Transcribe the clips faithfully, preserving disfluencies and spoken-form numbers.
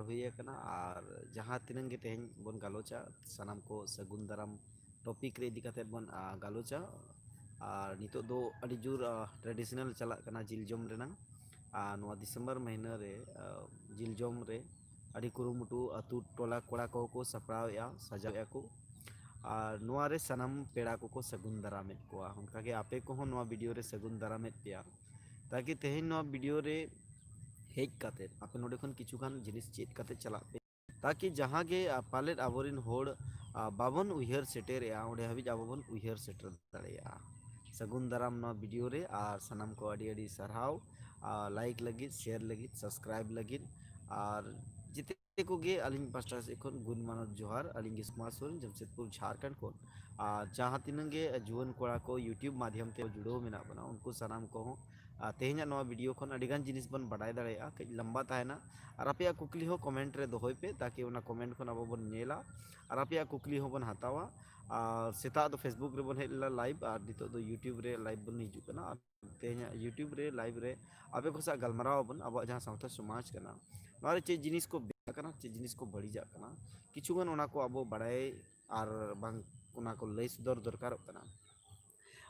ᱦᱩᱭ ᱟᱠᱟᱱᱟ᱾ ᱟᱨ ᱡᱟᱦᱟᱸ ᱛᱤᱱᱟᱹᱝ ᱜᱮ ᱛᱮᱦᱮᱧ ᱵᱚᱱ ᱜᱟᱞᱚᱪᱟ, ᱥᱟᱱᱟᱢ ᱠᱚ ᱥᱟᱹᱜᱩᱱ ᱫᱟᱨᱟᱢ ᱴᱚᱯᱤᱠ ᱨᱮ ᱤᱫᱤ ᱠᱟᱛᱮᱫ ᱵᱚᱱ ᱟ, ᱜᱟᱞᱚᱪᱟ᱾ ᱟᱨ ᱱᱤᱛᱚᱜ ᱫᱚ ᱟᱹᱰᱤ ᱡᱳᱨ ᱴᱨᱮᱰᱤᱥᱚᱱᱟᱞ ᱪᱟᱞᱟᱜ ᱠᱟᱱᱟ ᱡᱤᱞ ᱡᱚᱢ ᱨᱮᱱᱟᱝ᱾ ᱟᱨ ᱱᱚᱣᱟ ᱰᱤᱥᱮᱢᱵᱚᱨ ᱢᱟᱹᱦᱱᱟᱹ ᱨᱮ ᱟ, ᱡᱤᱞ ᱡᱚᱢ ᱨᱮ ᱟᱹᱰᱤ ᱠᱩᱨᱩᱢᱩᱴᱩ ᱟᱹᱛᱩ ᱴᱚᱞᱟ ᱠᱚᱲᱟ ᱠᱚᱦᱚᱸ ᱠᱚ ᱥᱟᱯᱲᱟᱣᱮᱫᱼᱟ, ᱥᱟᱡᱟᱣᱮᱫᱼᱟ ᱠᱚ᱾ ᱟᱨ ᱱᱚᱣᱟ ᱨᱮ ᱥᱟᱱᱟᱢ ᱯᱮᱲᱟ ᱠᱚᱠᱚ ᱥᱟᱹᱜᱩᱱ ᱫᱟᱨᱟᱢᱮᱫ ᱠᱚᱣᱟ᱾ ᱚᱱᱠᱟᱜᱮ ᱟᱯᱮ ᱠᱚᱦᱚᱸ ᱱᱚᱣᱟ ᱵᱷᱤᱰᱤᱭᱳ ᱨᱮ ᱥᱟᱹᱜᱩᱱ ᱫᱟᱨᱟᱢᱮᱫ ᱯᱮᱭᱟ, ᱛᱟᱠᱤ ᱛᱮᱦᱮᱧ ᱱᱚᱣᱟ ᱵᱷᱤᱰᱤᱭᱳ ᱨᱮ ᱦᱮᱡ ᱠᱟᱛᱮᱫ ᱟᱯᱮ ᱱᱚᱰᱮ ᱠᱷᱚᱱ ᱠᱤᱪᱷᱩ ᱜᱟᱱ ᱡᱤᱱᱤᱥ ᱪᱮᱫ ᱠᱟᱛᱮᱫ ᱪᱟᱞᱟᱜ ᱯᱮ, ᱛᱟᱠᱤ ᱡᱟᱦᱟᱸ ᱜᱮ ᱟ, ᱯᱟᱞᱮᱫ ᱟᱵᱚᱨᱮᱱ ᱦᱚᱲ ᱟ, ᱵᱟᱵᱚᱱ ᱩᱭᱦᱟᱹᱨ ᱥᱮᱴᱮᱨᱮᱜᱼᱟ, ᱚᱸᱰᱮ ᱦᱟᱹᱵᱤᱡ ᱟᱵᱚ ᱵᱚᱱ ᱩᱭᱦᱟᱹᱨ ᱥᱮᱴᱮᱨ ᱫᱟᱲᱮᱭᱟᱜᱼᱟ᱾ ᱥᱟᱹᱜᱩᱱ ᱫᱟᱨᱟᱢ ᱱᱚᱣᱟ ᱵᱷᱤᱰᱤᱭᱳ ᱨᱮ, ᱟᱨ ᱥᱟᱱᱟᱢ ᱠᱚ ᱟᱹᱰᱤ ᱟᱹᱰᱤ ᱥᱟᱨᱦᱟᱣ, ᱟ, ᱞᱟᱭᱤᱠ ᱞᱟᱹᱜᱤᱫ, ᱥᱮᱭᱟᱨ ᱞᱟᱹᱜᱤᱫ, ᱥᱟᱵᱥᱠᱨᱟᱭᱤᱵ ᱞᱟᱹᱜᱤᱫ, ᱟᱨ ᱡᱮᱛᱮ ᱠᱚᱜᱮ ᱟᱹᱞᱤᱧ ᱯᱟᱥᱴᱟ ᱥᱮᱫ ᱠᱷᱚᱱ ᱜᱩᱱ ᱢᱟᱱᱚᱛ ᱡᱚᱦᱟᱨ᱾ ᱟᱹᱞᱤᱧ ᱜᱮ ᱥᱩᱠᱩᱢᱟᱨ ᱥᱚᱨᱮᱱ, ᱡᱟᱢᱥᱮᱫᱽᱯᱩᱨ, ᱡᱷᱟᱲᱠᱷᱚᱸᱰ ᱠᱷᱚᱱ᱾ ᱟᱨ ᱡᱟᱦᱟᱸ ᱛᱤᱱᱟᱹᱜ ᱜᱮ ᱡᱩᱣᱟᱹᱱ ᱠᱚᱲᱟ ᱠᱚ YouTube ᱢᱟᱫᱽᱫᱷᱚᱢ ᱛᱮ ᱡᱩᱲᱟᱹᱣ ᱢᱮᱱᱟᱜ ᱵᱚᱱᱟ, ᱩᱱᱠᱩ ᱥᱟᱱᱟᱢ ᱠᱚᱦᱚᱸ ᱟᱨ ᱛᱮᱦᱮᱧᱟᱜ ᱱᱚᱣᱟ ᱵᱷᱤᱰᱤᱭᱳ ᱠᱷᱚᱱ ᱟᱹᱰᱤᱜᱟᱱ ᱡᱤᱱᱤᱥ ᱵᱚᱱ ᱵᱟᱰᱟᱭ ᱫᱟᱲᱮᱭᱟᱜᱼᱟ᱾ ᱠᱟᱹᱡ ᱞᱟᱢᱵᱟ ᱛᱟᱦᱮᱱᱟ, ᱟᱨ ᱟᱯᱮᱭᱟᱜ ᱠᱩᱠᱞᱤ ᱦᱚᱸ ᱠᱚᱢᱮᱱᱴ ᱨᱮ ᱫᱚᱦᱚᱭ ᱯᱮ, ᱛᱟᱠᱤ ᱚᱱᱟ ᱠᱚᱢᱮᱱᱴ ᱠᱷᱚᱱ ᱟᱵᱚ ᱵᱚᱱ ᱧᱮᱞᱟ ᱟᱨ ᱟᱯᱮᱭᱟᱜ ᱠᱩᱠᱞᱤ ᱦᱚᱸᱵᱚᱱ ᱦᱟᱛᱟᱣᱟ᱾ ᱟᱨ ᱥᱮᱛᱟᱜ ᱫᱚ Facebook ᱨᱮᱵᱚᱱ ᱦᱮᱡ ᱞᱮᱱᱟ ᱞᱟᱭᱤᱵᱷ, ᱟᱨ ᱱᱤᱛᱚᱜ ᱫᱚ YouTube ᱨᱮ ᱞᱟᱭᱤᱵᱷ ᱵᱚᱱ ᱦᱤᱡᱩᱜ ᱠᱟᱱᱟ᱾ ᱟᱨ ᱛᱮᱦᱮᱧᱟᱜ YouTube ᱨᱮ ᱞᱟᱭᱤᱵᱷ ᱨᱮ ᱟᱯᱮ ᱠᱚ ᱥᱟᱶ ᱜᱟᱞᱢᱟᱨᱟᱣ ᱟᱵᱚᱱ, ᱟᱵᱚᱣᱟᱜ ᱡᱟᱦᱟᱸ ᱥᱟᱶᱛᱟ ᱥᱚᱢᱟᱡᱽ ᱠᱟᱱᱟ, ᱱᱚᱣᱟ ᱨᱮ ᱪᱮᱫ ᱡᱤᱱᱤᱥ ᱠᱚ ᱵᱮᱥ ᱠᱟᱱᱟ, ᱪᱮᱫ ᱡᱤᱱᱤᱥ ᱠᱚ ᱵᱟᱹᱲᱤᱡᱟᱜ ᱠᱟᱱᱟ, ᱠᱤᱪᱷᱩ ᱜᱟᱱ ᱚᱱᱟ ᱠᱚ ᱟᱵᱚ ᱵᱟᱲᱟᱭ ᱟᱨ ᱵᱟᱝ ᱚᱱᱟ ᱠᱚ ᱞᱟᱹᱭ ᱥᱚᱫᱚᱨ ᱫᱚᱨᱠᱟᱨᱚᱜ ᱠᱟᱱᱟ᱾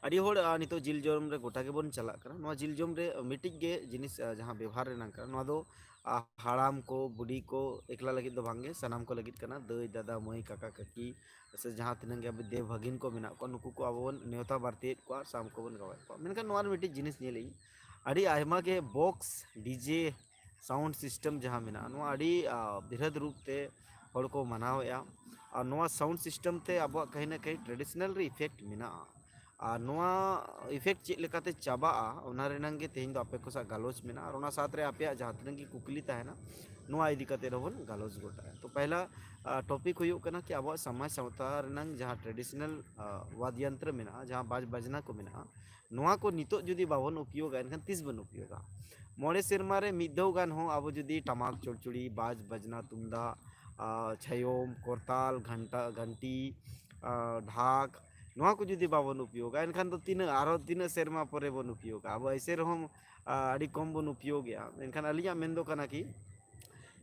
ᱟᱹᱰᱤ ᱦᱚᱲ ᱟ, ᱱᱤᱛᱚᱜ ᱡᱤᱞ ᱡᱚᱢ ᱨᱮ ᱜᱚᱴᱟ ᱜᱮᱵᱚᱱ ᱪᱟᱞᱟᱜ ᱠᱟᱱᱟ᱾ ᱱᱚᱣᱟ ᱡᱤᱞ ᱡᱚᱢ ᱨᱮ ᱢᱤᱫᱴᱤᱡ ᱜᱮ ᱡᱤᱱᱤᱥ ᱟ, ᱡᱟᱦᱟᱸ ᱵᱮᱵᱷᱟᱨ ᱨᱮᱱᱟᱜ ᱠᱟᱱᱟ, ᱱᱚᱣᱟ ᱫᱚ ᱟ, ᱦᱟᱲᱟᱢ ᱠᱚ, ᱵᱩᱰᱷᱤ ᱠᱚ ᱮᱠᱞᱟ ᱞᱟᱹᱜᱤᱫ ᱫᱚ ᱵᱟᱝᱜᱮ, ᱥᱟᱱᱟᱢ ᱠᱚ ᱞᱟᱹᱜᱤᱫ ᱠᱟᱱᱟ᱾ ᱫᱟᱹᱭ, ᱫᱟᱫᱟ, ᱢᱟᱹᱭ, ᱠᱟᱠᱟ, ᱠᱟᱹᱠᱤ, ᱥᱮ ᱡᱟᱦᱟᱸ ᱛᱤᱱᱟᱹᱜ ᱜᱮ ᱟᱵᱚ ᱫᱮᱣ ᱵᱷᱟᱹᱜᱤᱱ ᱠᱚ ᱢᱮᱱᱟᱜ ᱠᱚᱣᱟ, ᱱᱩᱠᱩ ᱠᱚ ᱟᱵᱚ ᱵᱚᱱ ᱱᱮᱣᱛᱟ ᱵᱟᱨᱛᱤᱭᱮᱫ ᱠᱚᱣᱟ, ᱥᱟᱱᱟᱢ ᱠᱚᱵᱚᱱ ᱜᱟᱣᱟᱭᱮᱫ ᱠᱚᱣᱟ᱾ ᱢᱮᱱᱠᱷᱟᱱ ᱱᱚᱣᱟ ᱨᱮ ᱢᱤᱫᱴᱤᱡ ᱡᱤᱱᱤᱥ ᱧᱮᱞᱮᱫ ᱟᱹᱧ, ᱟᱹᱰᱤ ᱟᱭᱢᱟ ᱜᱮ ᱵᱚᱠᱥ, ᱰᱤᱡᱮ, ᱥᱟᱣᱩᱱᱰ ᱥᱤᱥᱴᱮᱢ ᱡᱟᱦᱟᱸ ᱢᱮᱱᱟᱜᱼᱟ, ᱱᱚᱣᱟ ᱟᱹᱰᱤ ᱟ, ᱵᱨᱤᱦᱟᱹᱫ ᱨᱩᱯ ᱛᱮ ᱦᱚᱲ ᱠᱚ ᱢᱟᱱᱟᱣᱮᱫᱼᱟ᱾ ᱟᱨ ᱱᱚᱣᱟ ᱥᱟᱣᱩᱱᱰ ᱥᱤᱥᱴᱮᱢ ᱛᱮ ᱟᱵᱚᱣᱟᱜ ᱠᱟᱹᱦᱤ ᱱᱟ ᱠᱟᱹᱦᱤ ᱴᱨᱮᱰᱤᱥᱚᱱᱟᱞ ᱨᱮ ᱤᱯᱷᱮᱠᱴ ᱢᱮᱱᱟᱜᱼᱟ᱾ ᱟᱨ ᱱᱚᱣᱟ ᱤᱯᱷᱮᱠᱴ ᱪᱮᱫ ᱞᱮᱠᱟᱛᱮ ᱪᱟᱵᱟᱜᱼᱟ, ᱚᱱᱟ ᱨᱮᱱᱟᱝ ᱜᱮ ᱛᱮᱦᱮᱧ ᱫᱚ ᱟᱯᱮ ᱠᱚ ᱥᱟᱶ ᱜᱟᱞᱚᱪ ᱢᱮᱱᱟᱜᱼᱟ᱾ ᱟᱨ ᱚᱱᱟ ᱥᱟᱶᱛᱮ ᱟᱯᱮᱭᱟᱜ ᱡᱟᱦᱟᱸ ᱛᱤᱱᱟᱹᱜ ᱜᱮ ᱠᱩᱠᱞᱤ ᱛᱟᱦᱮᱱᱟ, ᱱᱚᱣᱟ ᱤᱫᱤ ᱠᱟᱛᱮ ᱨᱮᱦᱚᱸ ᱵᱚᱱ ᱜᱟᱞᱚᱪ ᱜᱚᱴᱟᱭᱟ᱾ ᱛᱚ, ᱯᱟᱦᱞᱟ ᱟ, ᱴᱚᱯᱤᱠ ᱦᱩᱭᱩᱜ ᱠᱟᱱᱟ ᱠᱤ ᱟᱵᱚᱣᱟᱜ ᱥᱚᱢᱟᱡᱽ ᱥᱟᱶᱛᱟ ᱨᱮᱱᱟᱝ ᱡᱟᱦᱟᱸ ᱴᱨᱮᱰᱤᱥᱚᱱᱟᱞ ᱟ, ᱣᱟᱫᱽ ᱭᱚᱱᱛᱨᱚ ᱢᱮᱱᱟᱜᱼᱟ, ᱡᱟᱦᱟᱸ ᱵᱟᱡᱽ ᱵᱟᱡᱽᱱᱟ ᱠᱚ ᱢᱮᱱᱟᱜᱼᱟ, ᱱᱚᱣᱟ ᱠᱚ ᱱᱤᱛᱚᱜ ᱡᱩᱫᱤ ᱵᱟᱵᱚᱱ ᱩᱯᱭᱳᱜᱟ, ᱮᱱᱠᱷᱟᱱ ᱛᱤᱥ ᱵᱚᱱ ᱩᱯᱭᱳᱜᱟ? ᱢᱚᱬᱮ ᱥᱮᱨᱢᱟ ᱨᱮ ᱢᱤᱫ ᱫᱷᱟᱣ ᱜᱟᱱ ᱦᱚᱸ ᱟᱵᱚ ᱡᱩᱫᱤ ᱴᱟᱢᱟᱠ, ᱪᱚᱲᱪᱚᱲᱤ, ᱵᱟᱡᱽ ᱵᱟᱡᱽᱱᱟ, ᱛᱩᱢᱫᱟᱜ, ᱟ, ᱪᱷᱟᱭᱚᱢ, ᱠᱚᱨᱛᱟᱞ, ᱜᱷᱟᱱᱴᱟ, ᱜᱷᱟᱱᱴᱤ, ᱟ, ᱰᱷᱟᱠ, ᱱᱚᱣᱟ ᱠᱚ ᱡᱩᱫᱤ ᱵᱟᱵᱚᱱ ᱩᱯᱭᱳᱜᱟ, ᱮᱱᱠᱷᱟᱱ ᱫᱚ ᱛᱤᱱᱟᱹᱜ, ᱟᱨᱦᱚᱸ ᱛᱤᱱᱟᱹᱜ ᱥᱮᱨᱢᱟ ᱯᱚᱨᱮ ᱵᱚᱱ ᱩᱯᱭᱳᱜᱟ? ᱟᱵᱚ ᱮᱭᱥᱮ ᱨᱮᱦᱚᱸ, ᱟ, ᱟᱹᱰᱤ ᱠᱚᱢ ᱵᱚᱱ ᱩᱯᱭᱳᱜᱮᱜᱼᱟ᱾ ᱮᱱᱠᱷᱟᱱ ᱟᱹᱞᱤᱧᱟᱜ ᱢᱮᱱ ᱫᱚ ᱠᱟᱱᱟ ᱠᱤ,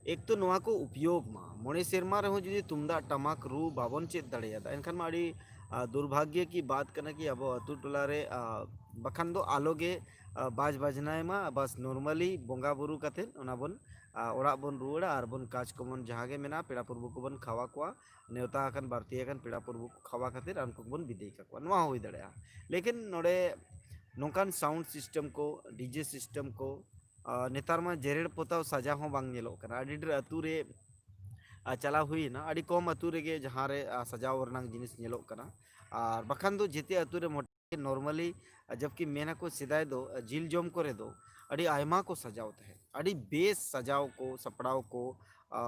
ᱮᱠ ᱛᱚ ᱱᱚᱣᱟ ᱠᱚ ᱩᱯᱭᱳᱜᱽ ᱢᱟ᱾ ᱢᱚᱬᱮ ᱥᱮᱨᱢᱟ ᱨᱮᱦᱚᱸ ᱡᱩᱫᱤ ᱛᱩᱢᱫᱟᱜ ᱴᱟᱢᱟᱠ ᱨᱩ ᱵᱟᱵᱚᱱ ᱪᱮᱫ ᱫᱟᱲᱮᱭᱟᱫᱟ, ᱮᱱᱠᱷᱟᱱ ᱢᱟ ᱟᱹᱰᱤ, ᱟ, ᱫᱩᱨᱵᱷᱟᱜᱽᱭᱚ ᱠᱤ ᱵᱟᱛ ᱠᱟᱱᱟ ᱠᱤ ᱟᱵᱚ ᱟᱹᱛᱩ ᱴᱚᱞᱟ ᱨᱮ, ᱟ, ᱵᱟᱠᱷᱟᱱ ᱫᱚ ᱟᱞᱚ ᱜᱮ, ᱟ, ᱵᱟᱡᱽ ᱵᱟᱡᱽᱱᱟᱭ ᱢᱟ, ᱵᱟᱥ normally ᱵᱚᱸᱜᱟ ᱵᱩᱨᱩ ᱠᱟᱛᱮᱫ ᱚᱱᱟ ᱵᱚᱱ, ᱟ, ᱚᱲᱟᱜ ᱵᱚᱱ ᱨᱩᱣᱟᱹᱲᱟ ᱟᱨ ᱵᱚᱱ ᱠᱟᱡᱽ ᱠᱚᱵᱚᱱ ᱡᱟᱦᱟᱸ ᱜᱮ ᱢᱮᱱᱟᱜᱼᱟ, ᱯᱮᱲᱟ ᱯᱩᱨᱵᱩ ᱠᱚᱵᱚᱱ ᱠᱷᱟᱣᱟ ᱠᱚᱣᱟ, ᱱᱮᱣᱛᱟ ᱟᱠᱟᱱ ᱵᱟᱹᱲᱛᱤ ᱟᱠᱟᱱ ᱯᱮᱲᱟ ᱯᱩᱨᱵᱩ ᱠᱚ ᱠᱷᱟᱣᱟ ᱠᱟᱛᱮᱫ ᱟᱨ ᱩᱱᱠᱩ ᱠᱚᱵᱚᱱ ᱵᱤᱫᱟᱹᱭ ᱠᱟᱠᱚᱣᱟ᱾ ᱱᱚᱣᱟ ᱦᱚᱸ ᱦᱩᱭ ᱫᱟᱲᱮᱭᱟᱜᱼᱟ᱾ ᱞᱮᱠᱤᱱ ᱱᱚᱰᱮ ᱱᱚᱝᱠᱟᱱ sound system ᱠᱚ, DJ system ᱠᱚ, ᱟ, ᱱᱮᱛᱟᱨ ᱢᱟ ᱡᱮᱨᱮᱲ ᱯᱚᱛᱟᱣ ᱥᱟᱡᱟᱣ ᱦᱚᱸ ᱵᱟᱝ ᱧᱮᱞᱚᱜ ᱠᱟᱱᱟ᱾ ᱟᱹᱰᱤ ᱰᱷᱮᱨ ᱟᱹᱛᱩ ᱨᱮ, ᱟ, ᱪᱟᱞᱟᱣ ᱦᱩᱭᱱᱟ, ᱟᱹᱰᱤ ᱠᱚᱢ ᱟᱹᱛᱩ ᱨᱮᱜᱮ ᱡᱟᱦᱟᱸ ᱨᱮ, ᱟ, ᱥᱟᱡᱟᱣ ᱨᱮᱱᱟᱜ ᱡᱤᱱᱤᱥ ᱧᱮᱞᱚᱜ ᱠᱟᱱᱟ᱾ ᱟᱨ ᱵᱟᱠᱷᱟᱱ ᱫᱚ ᱡᱮᱛᱮ ᱟᱹᱛᱩ ᱨᱮ ᱢᱚᱴ-, normally, ᱟ, ᱡᱚᱵᱠᱤ ᱢᱮᱱᱟᱠᱚ ᱥᱮᱫᱟᱭ ᱫᱚ, ᱟ, ᱡᱤᱞ ᱡᱚᱢ ᱠᱚᱨᱮ ᱫᱚ ᱟᱹᱰᱤ ᱟᱭᱢᱟ ᱠᱚ ᱥᱟᱡᱟᱣ ᱛᱟᱦᱮᱸᱫ, ᱟᱹᱰᱤ ᱵᱮᱥ ᱥᱟᱡᱟᱣ ᱠᱚ, ᱥᱟᱯᱲᱟᱣ ᱠᱚ, ᱟ,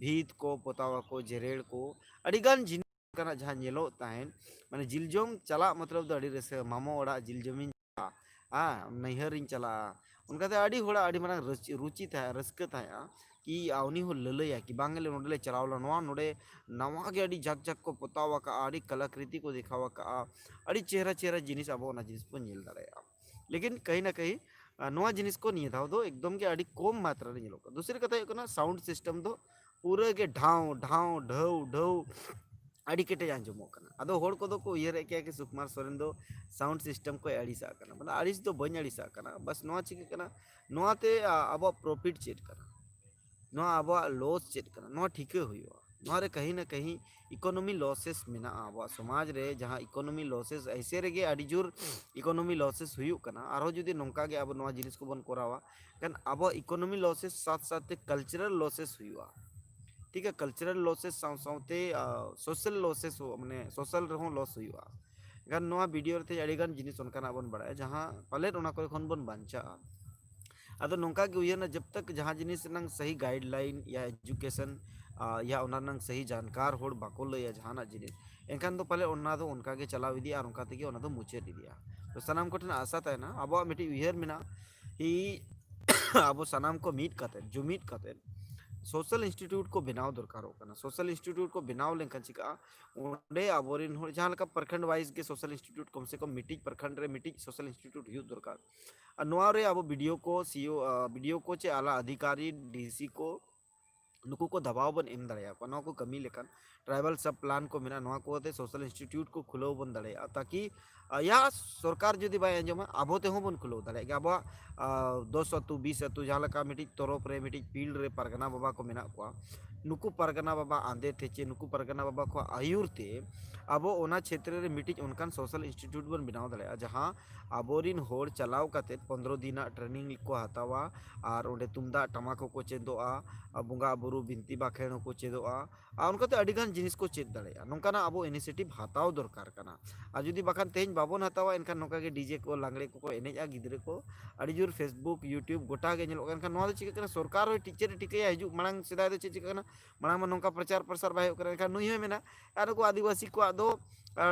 ᱵᱷᱤᱛ ᱠᱚ ᱯᱚᱛᱟᱣ ᱟᱠᱚ, ᱡᱮᱨᱮᱲ ᱠᱚ, ᱟᱹᱰᱤ ᱜᱟᱱ ᱡᱤᱱᱤᱥ ᱚᱱᱠᱟᱱᱟᱜ ᱡᱟᱦᱟᱸ ᱧᱮᱞᱚᱜ ᱛᱟᱦᱮᱸᱫ, ᱢᱟᱱᱮ ᱡᱤᱞ ᱡᱚᱢ ᱪᱟᱞᱟᱜ ᱢᱚᱛᱞᱚᱵ ᱫᱚ ᱟᱹᱰᱤ ᱨᱟᱹᱥᱠᱟᱹ, ᱢᱟᱢᱚ ᱚᱲᱟᱜ ᱡᱤᱞ ᱡᱚᱢᱤᱧ ᱪᱟᱞᱟᱜᱼᱟ, ᱱᱟᱹᱭᱦᱟᱹᱨᱤᱧ ᱪᱟᱞᱟᱜᱼᱟ, ᱚᱱᱠᱟᱛᱮ ᱟᱹᱰᱤ ᱦᱚᱲᱟᱜ ᱟᱹᱰᱤ ᱢᱟᱨᱟᱝ ᱨᱟᱹᱥ-, ᱨᱩᱪᱤ ᱛᱟᱦᱮᱸ, ᱨᱟᱹᱥᱠᱟᱹ ᱛᱟᱦᱮᱸᱜᱼᱟ ᱠᱤ, ᱟ, ᱩᱱᱤ ᱦᱚᱸ ᱞᱟᱹᱞᱟᱹᱭᱟ ᱠᱤ ᱵᱟᱝ ᱞᱮ ᱱᱚᱸᱰᱮ ᱞᱮ ᱪᱟᱞᱟᱣ ᱞᱮᱱᱟ, ᱱᱚᱣᱟ ᱱᱚᱸᱰᱮ ᱱᱟᱣᱟ ᱜᱮ ᱟᱹᱰᱤ ᱡᱟᱠ ᱡᱟᱠ ᱠᱚ ᱯᱚᱛᱟᱣ ᱟᱠᱟᱜᱼᱟ, ᱟᱹᱰᱤ ᱠᱟᱞᱟᱠᱨᱤᱛᱤ ᱠᱚ ᱫᱮᱠᱷᱟᱣ ᱟᱠᱟᱜᱼᱟ, ᱟᱹᱰᱤ ᱪᱮᱦᱨᱟ ᱪᱮᱦᱨᱟ ᱡᱤᱱᱤᱥ ᱟᱵᱚ ᱚᱱᱟ ᱡᱤᱱᱤᱥ ᱵᱚᱱ ᱧᱮᱞ ᱫᱟᱲᱮᱭᱟᱜᱼᱟ᱾ ᱞᱮᱠᱤᱱ ᱠᱟᱹᱦᱤ ᱱᱟ ᱠᱟᱹᱦᱤ, ᱟ, ᱱᱚᱣᱟ ᱡᱤᱱᱤᱥ ᱠᱚ ᱱᱤᱭᱟᱹ ᱫᱷᱟᱣ ᱫᱚ ᱮᱠᱫᱚᱢ ᱜᱮ ᱟᱹᱰᱤ ᱠᱚᱢ ᱢᱟᱛᱨᱟ ᱨᱮ ᱧᱮᱞᱚᱜ ᱠᱟᱱᱟ᱾ ᱫᱩᱥᱨᱤ ᱠᱟᱛᱷᱟ ᱦᱩᱭᱩᱜ ᱠᱟᱱᱟ, sound system ᱫᱚ ᱯᱩᱨᱟᱹ ᱜᱮ ᱰᱷᱟᱣ ᱰᱷᱟᱣ ᱰᱷᱟᱹᱣ ᱰᱷᱟᱹᱣ ᱟᱹᱰᱤ ᱠᱮᱴᱮᱡ ᱟᱸᱡᱚᱢᱚᱜ ᱠᱟᱱᱟ᱾ ᱟᱫᱚ ᱦᱚᱲ ᱠᱚᱫᱚ ᱠᱚ ᱩᱭᱦᱟᱹᱨᱮᱫ ᱜᱮᱭᱟ ᱠᱤ ᱥᱩᱠᱩᱢᱟᱨ ᱥᱚᱨᱮᱱ ᱫᱚ sound system ᱠᱚᱭ ᱟᱹᱲᱤᱥᱟᱜ ᱠᱟᱱᱟ᱾ ᱢᱟᱱᱮ ᱟᱹᱲᱤᱥ ᱫᱚ ᱵᱟᱹᱧ ᱟᱹᱲᱤᱥᱟᱜ ᱠᱟᱱᱟ, ᱵᱟᱥ ᱱᱚᱣᱟ ᱪᱤᱠᱟᱹᱜ ᱠᱟᱱᱟ, ᱱᱚᱣᱟᱛᱮ, ᱟ, ᱟᱵᱚᱣᱟᱜ profit ᱪᱮᱫ ᱠᱟᱱᱟ? ᱱᱚᱣᱟ ᱟᱵᱚᱣᱟᱜ loss ᱪᱮᱫ ᱠᱟᱱᱟ? ᱱᱚᱣᱟ ᱴᱷᱤᱠᱟᱹ ᱦᱩᱭᱩᱜᱼᱟ᱾ ᱱᱚᱣᱟ ᱨᱮ ᱠᱟᱹᱦᱤ ᱱᱟ ᱠᱟᱹᱦᱤ economy losses ᱢᱮᱱᱟᱜᱼᱟ᱾ ᱟᱵᱚᱣᱟᱜ ᱥᱚᱢᱟᱡᱽ ᱨᱮ ᱡᱟᱦᱟᱸ economy losses, ᱮᱭᱥᱮ ᱨᱮᱜᱮ ᱟᱹᱰᱤ ᱡᱳᱨ economy losses ᱦᱩᱭᱩᱜ ᱠᱟᱱᱟ᱾ ᱟᱨᱦᱚᱸ ᱡᱩᱫᱤ ᱱᱚᱝᱠᱟ ᱜᱮ ᱟᱵᱚ ᱱᱚᱣᱟ ᱡᱤᱱᱤᱥ ᱠᱚᱵᱚᱱ ᱠᱚᱨᱟᱣᱟ, ᱠᱷᱟᱱ ᱟᱵᱚᱣᱟᱜ economy losses ᱥᱟᱛ ᱥᱟᱛ ᱛᱮ cultural losses ᱦᱩᱭᱩᱜᱼᱟ᱾ ᱴᱷᱤᱠ ᱜᱮᱭᱟ, cultural losses ᱥᱟᱶ ᱥᱟᱶᱛᱮ, ᱟ, social losses ᱦᱚᱸ, ᱢᱟᱱᱮ social ᱨᱮᱦᱚᱸ loss ᱦᱩᱭᱩᱜᱼᱟ᱾ ᱮᱱᱠᱷᱟᱱ ᱱᱚᱣᱟ video ᱨᱮ ᱛᱮᱦᱮᱧ ᱟᱹᱰᱤ ᱜᱟᱱ ᱡᱤᱱᱤᱥ ᱚᱱᱠᱟᱱᱟᱜ ᱵᱚᱱ ᱵᱟᱲᱟᱭᱟ, ᱡᱟᱦᱟᱸ ᱯᱟᱞᱮᱫ ᱚᱱᱟ ᱠᱚᱨᱮ ᱠᱷᱚᱱ ᱵᱚᱱ ᱵᱟᱧᱪᱟᱜᱼᱟ᱾ ᱟᱫᱚ ᱱᱚᱝᱠᱟ ᱜᱮ ᱩᱭᱦᱟᱹᱨ ᱱᱟ, ᱡᱟᱵ ᱛᱟᱠ ᱡᱟᱦᱟᱸ ᱡᱤᱱᱤᱥ ᱨᱮᱱᱟᱝ ᱥᱟᱦᱤ guideline ᱭᱟ education, ᱟ, ᱭᱟ ᱚᱱᱟ ᱨᱮᱱᱟᱝ ᱥᱟᱦᱤ ᱡᱟᱱᱠᱟᱨ ᱦᱚᱲ ᱵᱟᱠᱚ ᱞᱟᱹᱭᱟ ᱡᱟᱦᱟᱱᱟᱜ ᱡᱤᱱᱤᱥ, ᱮᱱᱠᱷᱟᱱ ᱫᱚ ᱯᱟᱞᱮ ᱚᱱᱟ ᱫᱚ ᱚᱱᱠᱟ ᱜᱮ ᱪᱟᱞᱟᱣ ᱤᱫᱤᱜᱼᱟ ᱟᱨ ᱚᱱᱠᱟ ᱛᱮᱜᱮ ᱚᱱᱟ ᱫᱚ ᱢᱩᱪᱟᱹᱫ ᱤᱫᱤᱜᱼᱟ᱾ ᱛᱚ ᱥᱟᱱᱟᱢ ᱠᱚᱴᱷᱮᱱ ᱟᱥᱟ ᱛᱟᱦᱮᱱᱟ, ᱟᱵᱚᱣᱟᱜ ᱢᱤᱫᱴᱤᱡ ᱩᱭᱦᱟᱹᱨ ᱢᱮᱱᱟᱜᱼᱟ ᱠᱤ ᱟᱵᱚ ᱥᱟᱱᱟᱢ ᱠᱚ ᱢᱤᱫ ᱠᱟᱛᱮᱫ, ᱡᱩᱢᱤᱫ ᱠᱟᱛᱮᱫ social institute ᱠᱚ ᱵᱮᱱᱟᱣ ᱫᱚᱨᱠᱟᱨᱚᱜ ᱠᱟᱱᱟ᱾ Social institute ᱠᱚ ᱵᱮᱱᱟᱣ ᱞᱮᱱᱠᱷᱟᱱ ᱪᱤᱠᱟᱹᱜᱼᱟ, ᱚᱸᱰᱮ ᱟᱵᱚᱨᱮᱱ ᱦᱚᱲ ᱡᱟᱦᱟᱸ ᱞᱮᱠᱟ ᱯᱨᱚᱠᱷᱚᱸᱰ wise ᱜᱮ social institute, ᱠᱚᱢ ᱥᱮ ᱠᱚᱢ ᱢᱤᱫᱴᱤᱡ ᱯᱨᱚᱠᱷᱚᱸᱰ ᱨᱮ ᱢᱤᱫᱴᱤᱡ social institute ᱦᱩᱭᱩᱜ ᱫᱚᱨᱠᱟᱨ᱾ ᱟᱨ ᱱᱚᱣᱟ ᱨᱮ ᱟᱵᱚ BDO ᱠᱚ, CO, ᱟ, BDO ᱠᱚ ᱪᱮ ᱟᱞᱟ ᱚᱫᱷᱤᱠᱟᱨᱤ, DC ᱠᱚ, ᱱᱩᱠᱩ ᱠᱚ ᱫᱟᱵᱟᱣ ᱵᱚᱱ ᱮᱢ ᱫᱟᱲᱮᱭᱟᱠᱚᱣᱟ᱾ ᱱᱚᱣᱟ ᱠᱚ ᱠᱟᱹᱢᱤ ᱞᱮᱠᱟᱱ tribal sub plan ᱠᱚ ᱢᱮᱱᱟᱜᱼᱟ, ᱱᱚᱣᱟ ᱠᱚ ᱟᱛᱮ social institute ᱠᱚ ᱠᱷᱩᱞᱟᱹᱣ ᱵᱚᱱ ᱫᱟᱲᱮᱭᱟᱜᱼᱟ, ᱛᱟᱠᱤ ᱟ, ᱭᱟ ᱥᱚᱨᱠᱟᱨ ᱡᱩᱫᱤ ᱵᱟᱭ ᱟᱸᱡᱚᱢᱟ, ᱟᱵᱚ ᱛᱮᱦᱚᱸ ᱵᱚᱱ ᱠᱷᱩᱞᱟᱹᱣ ᱫᱟᱲᱮᱭᱟᱜ ᱜᱮᱭᱟ᱾ ᱟᱵᱚᱣᱟᱜ ᱟ, ᱫᱚᱥ ᱟᱹᱛᱩ, ᱵᱤᱥ ᱟᱹᱛᱩ, ᱡᱟᱦᱟᱸ ᱞᱮᱠᱟ ᱢᱤᱫᱴᱤᱡ ᱛᱚᱨᱚᱯ ᱨᱮ, ᱢᱤᱫᱴᱤᱡ field ᱨᱮ ᱯᱟᱨᱜᱟᱱᱟ ᱵᱟᱵᱟ ᱠᱚ ᱢᱮᱱᱟᱜ ᱠᱚᱣᱟ, ᱱᱩᱠᱩ ᱯᱟᱨᱜᱟᱱᱟ ᱵᱟᱵᱟ ᱟᱸᱫᱮ ᱛᱮᱪᱮ ᱱᱩᱠᱩ ᱯᱟᱨᱜᱟᱱᱟ ᱵᱟᱵᱟ ᱠᱚᱣᱟᱜ ᱟᱹᱭᱩᱨ ᱛᱮ ᱟᱵᱚ ᱚᱱᱟ ᱪᱷᱮᱛᱨᱚ ᱨᱮ ᱢᱤᱫᱴᱤᱡ ᱚᱱᱠᱟᱱ social institute ᱵᱚᱱ ᱵᱮᱱᱟᱣ ᱫᱟᱲᱮᱭᱟᱜᱼᱟ, ᱡᱟᱦᱟᱸ ᱟᱵᱚᱨᱤᱱ ᱦᱚᱲ ᱪᱟᱞᱟᱣ ᱠᱟᱛᱮ ᱯᱚᱱᱫᱽᱨᱚ ᱫᱤᱱᱟᱜ training ᱠᱚ ᱦᱟᱛᱟᱣᱟ, ᱟᱨ ᱚᱸᱰᱮ ᱛᱩᱢᱫᱟᱜ ᱴᱟᱢᱟᱠ ᱦᱚᱸᱠᱚ ᱪᱮᱫᱚᱜᱼᱟ, ᱟᱨ ᱵᱚᱸᱜᱟ ᱵᱩᱨᱩ ᱵᱤᱱᱛᱤ ᱵᱟᱠᱷᱮᱬ ᱦᱚᱸᱠᱚ ᱪᱮᱫᱚᱜᱼᱟ, ᱟᱨ ᱚᱱᱠᱟᱛᱮ ᱟᱹᱰᱤᱜᱟᱱ ᱡᱤᱱᱤᱥ ᱠᱚ ᱪᱮᱫ ᱫᱟᱲᱮᱭᱟᱜᱼᱟ᱾ ᱱᱚᱝᱠᱟᱱᱟᱜ ᱟᱵᱚ initiative ᱦᱟᱛᱟᱣ ᱫᱚᱨᱠᱟᱨ ᱠᱟᱱᱟ᱾ ᱟᱨ ᱡᱩᱫᱤ ᱵᱟᱠᱷᱟᱱ ᱛᱮᱦᱮᱧ ᱵᱟᱵᱚᱱ ᱦᱟᱛᱟᱣᱟ, ᱮᱱᱠᱷᱟᱱ ᱱᱚᱝᱠᱟ ᱜᱮ DJ ᱠᱚ, ᱞᱟᱜᱽᱲᱮ ᱠᱚᱠᱚ ᱮᱱᱮᱡᱼᱟ ᱜᱤᱫᱽᱨᱟᱹ ᱠᱚ, ᱟᱹᱰᱤ ᱡᱳᱨ Facebook, YouTube ᱜᱚᱴᱟ ᱜᱮ ᱧᱮᱞᱚᱜ ᱠᱟᱱᱟ᱾ ᱮᱱᱠᱷᱟᱱ ᱱᱚᱣᱟ ᱫᱚ ᱪᱤᱠᱟᱹᱜ ᱠᱟᱱᱟ? ᱥᱚᱨᱠᱟᱨ ᱦᱚᱸ ᱴᱤᱪᱟᱨ ᱮ ᱴᱷᱤᱠᱟᱹᱭᱟ, ᱦᱤᱡᱩᱜ ᱢᱟᱲᱟᱝ ᱥᱮᱫᱟᱭ ᱫᱚ ᱪᱮᱫ ᱪᱤᱠᱟᱹᱜ ᱠᱟᱱᱟ? ᱢᱟᱲᱟᱝ ᱢᱟ ᱱᱚᱝᱠᱟ ᱯᱨᱚᱪᱟᱨ ᱯᱨᱚᱥᱟᱨ ᱵᱟᱭ ᱦᱩᱭᱩᱜ ᱠᱟᱱᱟ᱾ ᱮᱱᱠᱷᱟᱱ ᱱᱩᱭ ᱦᱚᱸᱭ ᱢᱮᱱᱟ, ᱟᱨ ᱱᱩᱠᱩ ᱟᱹᱫᱤᱵᱟᱹᱥᱤ ᱠᱚᱣᱟᱜ ᱫᱚ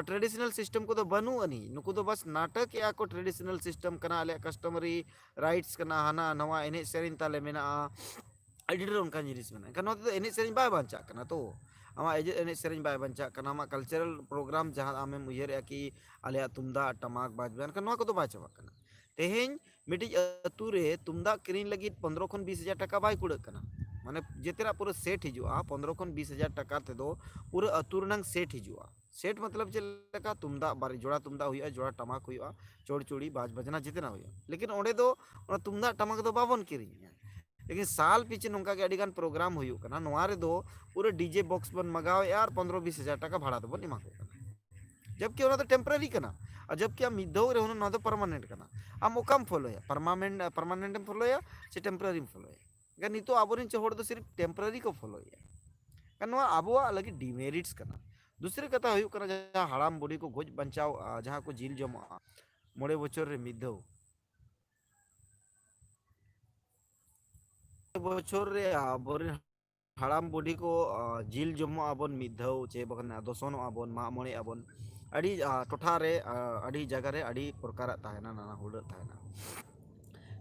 traditional system ᱠᱚᱫᱚ ᱵᱟᱹᱱᱩᱜ ᱟᱹᱱᱤᱡ, ᱱᱩᱠᱩ ᱫᱚ ᱵᱟᱥ ᱱᱟᱴᱚᱠᱮᱜᱼᱟ ᱠᱚ, traditional system ᱠᱟᱱᱟ, ᱟᱞᱮᱭᱟᱜ customary rights ᱠᱟᱱᱟ, ᱦᱟᱱᱟ ᱱᱟᱣᱟ ᱮᱱᱮᱡ ᱥᱮᱨᱮᱧ ᱛᱟᱞᱮ ᱢᱮᱱᱟᱜᱼᱟ, ᱟᱹᱰᱤ ᱰᱷᱮᱨ ᱚᱱᱠᱟᱱ ᱡᱤᱱᱤᱥ ᱢᱮᱱᱟᱜᱼᱟ᱾ ᱮᱱᱠᱷᱟᱱ ᱱᱚᱣᱟ ᱛᱮᱫᱚ ᱮᱱᱮᱡ ᱥᱮᱨᱮᱧ ᱵᱟᱭ ᱵᱟᱧᱪᱟᱜ ᱠᱟᱱᱟ ᱛᱚ, ᱟᱢᱟᱜ ᱮᱡᱮ-, ᱮᱱᱮᱡ ᱥᱮᱨᱮᱧ ᱵᱟᱭ ᱵᱟᱧᱪᱟᱜ ᱠᱟᱱᱟ, ᱟᱢᱟᱜ cultural program ᱡᱟᱦᱟᱸ ᱟᱢᱮᱢ ᱩᱭᱦᱟᱹᱨᱮᱜᱼᱟ ᱠᱤ ᱟᱞᱮᱭᱟᱜ ᱛᱩᱢᱫᱟᱜ ᱴᱟᱢᱟᱠ ᱵᱟᱡᱽ ᱵᱟᱡᱽᱱᱟ, ᱮᱱᱠᱷᱟᱱ ᱱᱚᱣᱟ ᱠᱚᱫᱚ ᱵᱟᱭ ᱪᱟᱵᱟᱜ ᱠᱟᱱᱟ᱾ ᱛᱮᱦᱮᱧ ᱢᱤᱫᱴᱤᱡ ᱟᱹᱛᱩ ᱨᱮ ᱛᱩᱢᱫᱟᱜ ᱠᱤᱨᱤᱧ ᱞᱟᱹᱜᱤᱫ ᱯᱚᱱᱫᱽᱨᱚ ᱠᱷᱚᱱ ᱵᱤᱥ ᱦᱟᱡᱟᱨ ᱴᱟᱠᱟ ᱵᱟᱭ ᱠᱩᱲᱟᱹᱜ ᱠᱟᱱᱟ, ᱢᱟᱱᱮ ᱡᱮᱛᱮᱱᱟᱜ ᱯᱩᱨᱟᱹ set ᱦᱤᱡᱩᱜᱼᱟ, ᱯᱚᱱᱫᱽᱨᱚ ᱠᱷᱚᱱ ᱵᱤᱥ ᱦᱟᱡᱟᱨ ᱴᱟᱠᱟ ᱛᱮᱫᱚ ᱯᱩᱨᱟᱹ ᱟᱹᱛᱩ ᱨᱮᱱᱟᱝ set ᱦᱤᱡᱩᱜᱼᱟ᱾ Set ᱢᱚᱛᱞᱚᱵ ᱪᱮᱫ ᱞᱮᱠᱟ? ᱛᱩᱢᱫᱟᱜ ᱵᱟᱨ ᱡᱚᱲᱟ ᱛᱩᱢᱫᱟᱜ ᱦᱩᱭᱩᱜᱼᱟ, ᱡᱚᱲᱟ ᱴᱟᱢᱟᱠ ᱦᱩᱭᱩᱜᱼᱟ, ᱪᱚᱲᱪᱩᱲᱤ ᱵᱟᱡᱽ ᱵᱟᱡᱽᱱᱟ ᱡᱮᱛᱮᱱᱟᱜ ᱦᱩᱭᱩᱜᱼᱟ᱾ ᱞᱮᱠᱤᱱ ᱚᱸᱰᱮ ᱫᱚ ᱚᱱᱟ ᱛᱩᱢᱫᱟᱜ ᱴᱟᱢᱟᱠ ᱫᱚ ᱵᱟᱵᱚᱱ ᱠᱤᱨᱤᱧᱮᱜᱼᱟ᱾ ᱞᱮᱠᱤᱱ ᱥᱟᱞ ᱯᱤᱪᱷᱮ ᱱᱚᱝᱠᱟ ᱜᱮ ᱟᱹᱰᱤ ᱜᱟᱱ program ᱦᱩᱭᱩᱜ ᱠᱟᱱᱟ, ᱱᱚᱣᱟ ᱨᱮᱫᱚ ᱯᱩᱨᱟᱹ DJ box ᱵᱚᱱ ᱢᱟᱜᱟᱣᱮᱜᱼᱟ ᱟᱨ ᱯᱚᱱᱫᱽᱨᱚ ᱵᱤᱥ ᱦᱟᱡᱟᱨ ᱴᱟᱠᱟ ᱵᱷᱟᱲᱟ ᱫᱚᱵᱚᱱ ᱮᱢᱟ ᱠᱚ ᱠᱟᱱᱟ᱾ ᱡᱚᱵᱠᱤ ᱚᱱᱟ ᱫᱚ temporary ᱠᱟᱱᱟ, ᱟᱨ ᱡᱚᱵᱠᱤ ᱟᱢ ᱢᱤᱫ ᱫᱷᱟᱣ ᱨᱮ ᱦᱩᱱᱟᱹᱝ ᱱᱚᱣᱟ ᱫᱚ permanent ᱠᱟᱱᱟ᱾ ᱟᱢ ᱚᱠᱟᱢ ᱯᱷᱚᱞᱳᱭᱟ? Permanent, permanent ᱮᱢ ᱯᱷᱚᱞᱳᱭᱟ ᱥᱮ temporary ᱮᱢ ᱯᱷᱚᱞᱳᱭᱟ? ᱮᱱᱠᱷᱟᱱ ᱱᱤᱛᱚᱜ ᱟᱵᱚᱨᱮᱱ ᱪᱮ ᱦᱚᱲ ᱫᱚ ᱥᱤᱨᱤᱯ temporary ᱠᱚ ᱯᱷᱚᱞᱳᱭᱮᱜᱼᱟ᱾ ᱮᱱᱠᱷᱟᱱ ᱱᱚᱣᱟ ᱟᱵᱚᱣᱟᱜ ᱞᱟᱹᱜᱤᱫ demerits ᱠᱟᱱᱟ᱾ ᱫᱩᱥᱨᱤ ᱠᱟᱛᱷᱟ ᱦᱩᱭᱩᱜ ᱠᱟᱱᱟ, ᱡᱟᱦᱟᱸ ᱦᱟᱲᱟᱢ ᱵᱩᱰᱷᱤ ᱠᱚ ᱜᱚᱡ ᱵᱟᱧᱪᱟᱣ, ᱟᱸ, ᱡᱟᱦᱟᱸ ᱠᱚ ᱡᱤᱞ ᱡᱚᱢᱚᱜᱼᱟ ᱢᱚᱬᱮ ᱵᱚᱪᱷᱚᱨ ᱨᱮ ᱢᱤᱫ ᱫᱷᱟᱣ, ᱵᱚᱪᱷᱚᱨ ᱨᱮ ᱟᱵᱚᱨᱮᱱ ᱦᱟᱲᱟᱢ ᱵᱩᱰᱷᱤ ᱠᱚ, ᱟᱸ, ᱡᱤᱞ ᱡᱚᱢᱚᱜ ᱟᱵᱚᱱ ᱢᱤᱫ ᱫᱷᱟᱣ, ᱪᱮ ᱵᱟᱠᱷᱟᱱ ᱫᱚᱥᱚᱱᱚᱜ ᱟᱵᱚᱱ, ᱢᱟᱜ ᱢᱚᱬᱮᱜ ᱟᱵᱚᱱ, ᱟᱹᱰᱤ, ᱟᱸ, ᱴᱚᱴᱷᱟ ᱨᱮ, ᱟᱸ, ᱟᱹᱰᱤ ᱡᱟᱭᱜᱟ ᱨᱮ ᱟᱹᱰᱤ ᱯᱨᱚᱠᱟᱨᱟᱜ ᱛᱟᱦᱮᱱᱟ, ᱱᱟᱱᱟ ᱦᱩᱱᱟᱹᱨ ᱛᱟᱦᱮᱱᱟ᱾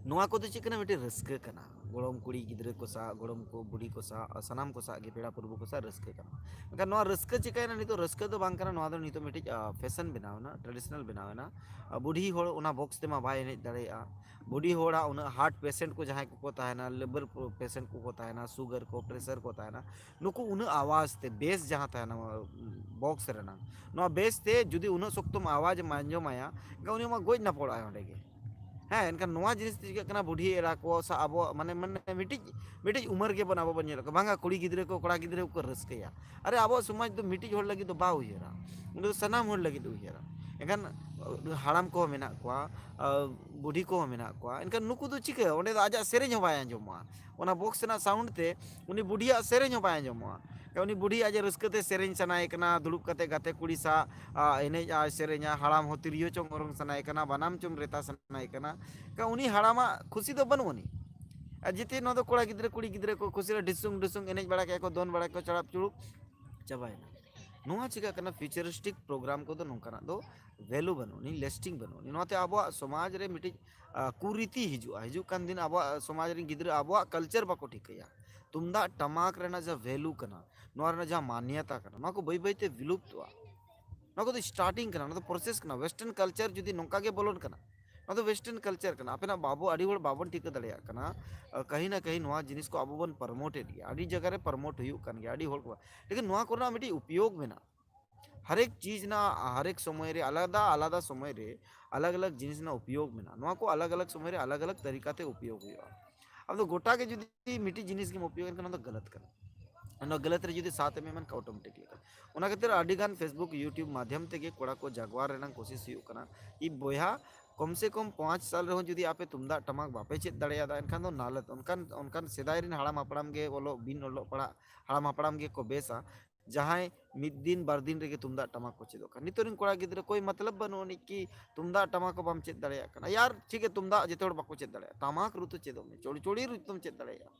ᱱᱚᱣᱟ ᱠᱚᱫᱚ ᱪᱮᱫ ᱠᱟᱱᱟ? ᱢᱤᱫᱴᱮᱱ ᱨᱟᱹᱥᱠᱟᱹ ᱠᱟᱱᱟ᱾ ᱜᱚᱲᱚᱢ ᱠᱩᱲᱤ ᱜᱤᱫᱽᱨᱟᱹ ᱠᱚ ᱥᱟᱶ, ᱜᱚᱲᱚᱢ ᱠᱚ ᱵᱩᱰᱷᱤ ᱠᱚ ᱥᱟᱶ, ᱥᱟᱱᱟᱢ ᱠᱚ ᱥᱟᱶ ᱜᱮ, ᱯᱮᱲᱟ ᱯᱩᱨᱵᱷᱩ ᱠᱚ ᱥᱟᱶ ᱨᱟᱹᱥᱠᱟᱹ ᱠᱟᱱᱟ᱾ ᱢᱮᱱᱠᱷᱟᱱ ᱱᱚᱣᱟ ᱨᱟᱹᱥᱠᱟᱹ ᱪᱤᱠᱟᱹᱭᱮᱱᱟ? ᱱᱤᱛᱚᱜ ᱨᱟᱹᱥᱠᱟᱹ ᱫᱚ ᱵᱟᱝ ᱠᱟᱱᱟ, ᱱᱚᱣᱟ ᱫᱚ ᱱᱤᱛᱚᱜ ᱢᱤᱫᱴᱤᱡ ᱯᱷᱮᱥᱚᱱ ᱵᱮᱱᱟᱣ ᱮᱱᱟ, ᱴᱨᱮᱰᱤᱥᱚᱱᱟᱞ ᱵᱮᱱᱟᱣ ᱮᱱᱟ᱾ ᱵᱩᱰᱷᱤ ᱦᱚᱲ ᱚᱱᱟ ᱵᱚᱠᱥ ᱛᱮᱢᱟ ᱵᱟᱭ ᱮᱱᱮᱡ ᱫᱟᱲᱮᱭᱟᱜᱼᱟ᱾ ᱵᱩᱰᱷᱤ ᱦᱚᱲᱟᱜ ᱩᱱᱟᱹᱜ ᱦᱟᱨᱴ ᱯᱮᱥᱮᱱᱴ ᱠᱚ ᱡᱟᱦᱟᱸᱭ ᱠᱚᱠᱚ ᱛᱟᱦᱮᱱᱟ, ᱞᱤᱵᱷᱟᱨ ᱯᱮᱥᱮᱱᱴ ᱠᱚᱠᱚ ᱛᱟᱦᱮᱱᱟ, ᱥᱩᱜᱟᱨ ᱠᱚ, ᱯᱨᱮᱥᱟᱨ ᱠᱚ ᱛᱟᱦᱮᱱᱟ, ᱱᱩᱠᱩ ᱩᱱᱟᱹᱜ ᱟᱣᱟᱡᱽ ᱛᱮ, ᱵᱮᱥ ᱡᱟᱦᱟᱸ ᱛᱟᱦᱮᱱᱟ ᱵᱚᱠᱥ ᱨᱮᱱᱟᱜ, ᱱᱚᱣᱟ ᱵᱮᱥ ᱛᱮ ᱡᱩᱫᱤ ᱩᱱᱟᱹᱜ ᱥᱚᱠᱛᱚᱢ ᱟᱣᱟᱡᱽ ᱮᱢ ᱟᱸᱡᱚᱢᱟᱭᱟ, ᱮᱱᱠᱷᱟᱱ ᱩᱱᱤ ᱢᱟ ᱜᱚᱡ ᱱᱟᱯᱚᱲᱚᱜᱼᱟᱭ ᱚᱸᱰᱮ ᱜᱮ᱾ ᱦᱮᱸ, ᱮᱱᱠᱷᱟᱱ ᱱᱚᱣᱟ ᱡᱤᱱᱤᱥ ᱫᱚ ᱪᱤᱠᱟᱹᱜ ᱠᱟᱱᱟ, ᱵᱩᱰᱷᱤ ᱮᱨᱟ ᱠᱚ ᱥᱟᱶ ᱟᱵᱚ, ᱢᱟᱱᱮ, ᱢᱟᱱᱮ ᱢᱤᱫᱴᱤᱡ, ᱢᱤᱫᱴᱤᱡ ᱩᱢᱮᱨ ᱜᱮᱵᱚᱱ ᱟᱵᱚ ᱵᱚᱱ ᱧᱮᱞᱚᱜ ᱠᱟᱱᱟ, ᱵᱟᱝᱟ, ᱠᱩᱲᱤ ᱜᱤᱫᱽᱨᱟᱹ ᱠᱚ, ᱠᱚᱲᱟ ᱜᱤᱫᱽᱨᱟᱹ ᱠᱚᱠᱚ ᱨᱟᱹᱥᱠᱟᱹᱭᱟ᱾ ᱟᱨᱮ, ᱟᱵᱚᱣᱟᱜ ᱥᱚᱢᱟᱡᱽ ᱫᱚ ᱢᱤᱫᱴᱤᱡ ᱦᱚᱲ ᱞᱟᱹᱜᱤᱫ ᱫᱚ ᱵᱟᱭ ᱩᱭᱦᱟᱹᱨᱟ, ᱩᱱᱤ ᱫᱚ ᱥᱟᱱᱟᱢ ᱦᱚᱲ ᱞᱟᱹᱜᱤᱫ ᱩᱭᱦᱟᱹᱨᱟ᱾ ᱮᱱᱠᱷᱟᱱ ᱦᱟᱲᱟᱢ ᱠᱚᱦᱚᱸ ᱢᱮᱱᱟᱜ ᱠᱚᱣᱟ, ᱟᱨ ᱵᱩᱰᱷᱤ ᱠᱚᱦᱚᱸ ᱢᱮᱱᱟᱜ ᱠᱚᱣᱟ, ᱮᱱᱠᱷᱟᱱ ᱱᱩᱠᱩ ᱫᱚ ᱪᱤᱠᱟᱹ? ᱚᱸᱰᱮ ᱫᱚ ᱟᱡᱟᱜ ᱥᱮᱨᱮᱧ ᱦᱚᱸ ᱵᱟᱭ ᱟᱸᱡᱚᱢᱚᱜᱼᱟ᱾ ᱚᱱᱟ ᱵᱚᱠᱥ ᱨᱮᱱᱟᱜ ᱥᱟᱣᱩᱱᱰ ᱛᱮ ᱩᱱᱤ ᱵᱩᱰᱷᱤᱭᱟᱜ ᱥᱮᱨᱮᱧ ᱦᱚᱸ ᱵᱟᱭ ᱟᱸᱡᱚᱢᱚᱜᱼᱟ᱾ ᱩᱱᱤ ᱵᱩᱰᱷᱤ ᱟᱡ ᱨᱟᱹᱥᱠᱟᱹ ᱛᱮ ᱥᱮᱨᱮᱧ ᱥᱟᱱᱟᱭᱮ ᱠᱟᱱᱟ, ᱫᱩᱲᱩᱵ ᱠᱟᱛᱮ ᱜᱟᱛᱮ ᱠᱩᱲᱤ ᱥᱟᱶ, ᱟ, ᱮᱱᱮᱡ ᱟᱭ, ᱥᱮᱨᱮᱧᱟ, ᱦᱟᱲᱟᱢ ᱦᱚᱸ ᱛᱤᱨᱭᱳ ᱪᱚᱝ ᱚᱨᱚᱝ ᱥᱟᱱᱟᱭᱮ ᱠᱟᱱᱟ, ᱵᱟᱱᱟᱢ ᱪᱚᱝ ᱨᱮᱛᱟ ᱥᱟᱱᱟᱭᱮ ᱠᱟᱱᱟ᱾ ᱩᱱᱤ ᱦᱟᱲᱟᱢᱟᱜ ᱠᱷᱩᱥᱤ ᱫᱚ ᱵᱟᱹᱱᱩᱜ ᱟᱹᱱᱤᱡ᱾ ᱟᱨ ᱡᱮᱛᱮ ᱱᱚᱣᱟ ᱫᱚ ᱠᱚᱲᱟ ᱜᱤᱫᱽᱨᱟᱹ ᱠᱩᱲᱤ ᱜᱤᱫᱽᱨᱟᱹ ᱠᱚ ᱠᱷᱩᱥᱤ ᱨᱮ ᱰᱷᱤᱥᱩᱝ ᱰᱷᱤᱥᱩᱝ ᱮᱱᱮᱡ ᱵᱟᱲᱟ ᱠᱮᱫᱼᱟ ᱠᱚ, ᱫᱚᱱ ᱵᱟᱲᱟ ᱠᱚ, ᱪᱟᱲᱟᱯ ᱪᱩᱲᱩᱯ ᱪᱟᱵᱟᱭᱮᱱᱟ᱾ ᱱᱚᱣᱟ ᱪᱤᱠᱟᱹᱜ ᱠᱟᱱᱟ? ᱯᱷᱤᱭᱩᱪᱟᱨᱤᱥᱴᱤᱠ ᱯᱨᱳᱜᱨᱟᱢ ᱠᱚᱫᱚ ᱱᱚᱝᱠᱟᱱᱟᱜ ᱫᱚ ᱵᱷᱮᱞᱩ ᱵᱟᱹᱱᱩᱜ ᱟᱹᱱᱤᱡ, ᱞᱮᱥᱴᱤᱝ ᱵᱟᱹᱱᱩᱜ ᱟᱹᱱᱤᱡ᱾ ᱱᱚᱣᱟᱛᱮ ᱟᱵᱚᱣᱟᱜ ᱥᱚᱢᱟᱡᱽ ᱨᱮ ᱢᱤᱫᱴᱤᱡ, ᱟ, ᱠᱩᱨᱤᱛᱤ ᱦᱤᱡᱩᱜᱼᱟ᱾ ᱦᱤᱡᱩᱜ ᱠᱟᱱ ᱫᱤᱱ ᱟᱵᱚᱣᱟᱜ ᱥᱚᱢᱟᱡᱽ ᱨᱮᱱ ᱜᱤᱫᱽᱨᱟᱹ ᱟᱵᱚᱣᱟᱜ ᱠᱟᱞᱪᱟᱨ ᱵᱟᱠᱚ ᱴᱷᱤᱠᱟᱹᱭᱟ᱾ ᱛᱩᱢᱫᱟᱜ ᱴᱟᱢᱟᱠ ᱨᱮᱱᱟᱜ ᱡᱟᱦᱟᱸ ᱵᱷᱮᱞᱩ ᱠᱟᱱᱟ, ᱱᱚᱣᱟ ᱨᱮᱱᱟᱜ ᱡᱟᱦᱟᱸ ᱢᱟᱱᱱᱚᱛᱟ ᱠᱟᱱᱟ, ᱱᱚᱣᱟ ᱠᱚ ᱵᱟᱹᱭ ᱵᱟᱹᱭᱛᱮ ᱵᱤᱞᱩᱯᱛᱚᱜᱼᱟ᱾ ᱱᱚᱣᱟ ᱠᱚᱫᱚ ᱥᱴᱟᱨᱴᱤᱝ ᱠᱟᱱᱟ, ᱱᱚᱣᱟ ᱫᱚ ᱯᱨᱚᱥᱮᱥ ᱠᱟᱱᱟ᱾ ᱣᱮᱥᱴᱟᱨᱱ ᱠᱟᱞᱪᱟᱨ ᱡᱩᱫᱤ ᱱᱚᱝᱠᱟ ᱜᱮ ᱵᱚᱞᱚᱱ ᱠᱟᱱᱟ, ᱱᱚᱣᱟ ᱫᱚ ᱣᱮᱥᱴᱟᱨᱱ ᱠᱟᱞᱪᱟᱨ ᱠᱟᱱᱟ᱾ ᱟᱯᱮᱱᱟᱜ ᱵᱟᱵᱚ, ᱟᱹᱰᱤ ᱦᱚᱲ ᱵᱟᱵᱚᱱ ᱴᱷᱤᱠᱟᱹ ᱫᱟᱲᱮᱭᱟᱜ ᱠᱟᱱᱟ᱾ ᱟ, ᱠᱟᱹᱦᱤ ᱱᱟ ᱠᱟᱹᱦᱤ ᱱᱚᱣᱟ ᱡᱤᱱᱤᱥ ᱠᱚ ᱟᱵᱚ ᱵᱚᱱ ᱯᱨᱚᱢᱳᱴᱮᱰ ᱜᱮᱭᱟ, ᱟᱹᱰᱤ ᱡᱟᱭᱜᱟ ᱨᱮ ᱯᱨᱚᱢᱳᱴ ᱦᱩᱭᱩᱜ ᱠᱟᱱ ᱜᱮᱭᱟ, ᱟᱹᱰᱤ ᱦᱚᱲ ᱠᱚ, ᱞᱮᱠᱤᱱ ᱱᱚᱣᱟ ᱠᱚᱨᱮᱱᱟᱜ ᱢᱤᱫᱴᱤᱡ ᱩᱯᱭᱳᱜᱽ ᱢᱮᱱᱟᱜᱼᱟ᱾ ᱦᱟᱨᱮᱠ ᱪᱤᱡᱽ ᱨᱮᱱᱟᱜ, ᱦᱟᱨᱮᱠ ᱥᱚᱢᱚᱭ ᱨᱮ ᱟᱞᱟᱫᱟ ᱟᱞᱟᱫᱟ ᱥᱚᱢᱚᱭ ᱨᱮ ᱟᱞᱟᱜᱽ ᱟᱞᱟᱜᱽ ᱡᱤᱱᱤᱥ ᱨᱮᱱᱟᱜ ᱩᱯᱭᱳᱜᱽ ᱢᱮᱱᱟᱜᱼᱟ᱾ ᱱᱚᱣᱟ ᱠᱚ ᱟᱞᱟᱜᱽ ᱟᱞᱟᱜᱽ ᱥᱚᱢᱚᱭ ᱨᱮ ᱟᱞᱟᱜᱽ ᱟᱞᱟᱜᱽ ᱛᱟᱹᱨᱤᱠᱟ ᱛᱮ ᱩᱯᱭᱳᱜᱽ ᱦᱩᱭᱩᱜᱼᱟ᱾ ᱟᱢ ᱫᱚ ᱜᱚᱴᱟ ᱜᱮ ᱡᱩᱫᱤ ᱢᱤᱫᱴᱤᱡ ᱡᱤᱱᱤᱥ ᱜᱮᱢ ᱩᱯᱭᱳᱜᱽ, ᱮᱱᱠᱷᱟᱱ ᱚᱱᱟ ᱫᱚ ᱜᱟᱞᱟᱛ ᱠᱟᱱᱟ᱾ ᱚᱱᱟ ᱜᱟᱞᱟᱛ ᱨᱮ ᱡᱩᱫᱤ ᱥᱟᱛ ᱮᱢ ᱮᱢᱟ, ᱮᱱᱠᱷᱟᱱ ᱚᱴᱳᱢᱮᱴᱤᱠ ᱞᱮᱠᱟ᱾ ᱚᱱᱟ ᱠᱷᱟᱹᱛᱤᱨ ᱟᱹᱰᱤ ᱜᱟᱱ Facebook, YouTube ᱢᱟᱫᱷᱭᱚᱢ ᱛᱮᱜᱮ ᱠᱚᱲᱟ ᱠᱚ ᱡᱟᱜᱣᱟᱨ ᱨᱮᱱᱟᱜ ᱠᱳᱥᱤᱥ ᱦᱩᱭᱩᱜ ᱠᱟᱱᱟ᱾ ᱤ ᱵᱚᱭᱦᱟ, ᱠᱚᱢ ᱥᱮ ᱠᱚᱢ ᱯᱟᱸᱪ ᱥᱟᱞ ᱨᱮᱦᱚᱸ ᱡᱩᱫᱤ ᱟᱯᱮ ᱛᱩᱢᱫᱟᱜ ᱴᱟᱢᱟᱠ ᱵᱟᱯᱮ ᱪᱮᱫ ᱫᱟᱲᱮᱭᱟᱫᱟ, ᱮᱱᱠᱷᱟᱱ ᱫᱚ ᱱᱟᱞᱚᱛ, ᱚᱱᱠᱟᱱ, ᱚᱱᱠᱟᱱ ᱥᱮᱫᱟᱭ ᱨᱮᱱ ᱦᱟᱲᱟᱢ ᱦᱟᱯᱲᱟᱢ ᱜᱮ ᱚᱞᱚᱜ, ᱵᱤᱱ ᱚᱞᱚᱜ ᱯᱟᱲᱦᱟᱜ ᱦᱟᱲᱟᱢ ᱦᱟᱯᱲᱟᱢ ᱜᱮᱠᱚ ᱵᱮᱥᱟ, ᱡᱟᱦᱟᱸᱭ ᱢᱤᱫ ᱫᱤᱱ ᱵᱟᱨ ᱫᱤᱱ ᱨᱮᱜᱮ ᱛᱩᱢᱫᱟᱜ ᱴᱟᱢᱟᱠ ᱠᱚ ᱪᱮᱫᱚᱜ ᱠᱟᱱᱟ᱾ ᱱᱤᱛᱚᱜ ᱨᱮᱱ ᱠᱚᱲᱟ ᱜᱤᱫᱽᱨᱟᱹ ᱠᱚᱭ ᱢᱚᱛᱞᱚᱵ ᱵᱟᱹᱱᱩᱜ ᱟᱹᱱᱤᱡ ᱠᱤ ᱛᱩᱢᱫᱟᱜ ᱴᱟᱢᱟᱠ ᱠᱚ ᱵᱟᱢ ᱪᱮᱫ ᱫᱟᱲᱮᱭᱟᱜ ᱠᱟᱱᱟ᱾ ᱭᱟᱨ, ᱴᱷᱤᱠ ᱜᱮ, ᱛᱩᱢᱫᱟᱜ ᱡᱚᱛᱚ ᱦᱚᱲ ᱵᱟᱠᱚ ᱪᱮᱫ ᱫᱟᱲᱮᱭᱟᱜᱼᱟ, ᱴᱟᱢᱟᱠ ᱨᱩ ᱛᱚ ᱪᱮᱫᱚᱜ ᱢᱮ, ᱪᱚᱲᱪᱚᱲᱤ ᱨᱩ ᱛᱚᱢ ᱪᱮᱫ ᱫᱟᱲᱮᱭᱟᱜᱼᱟ,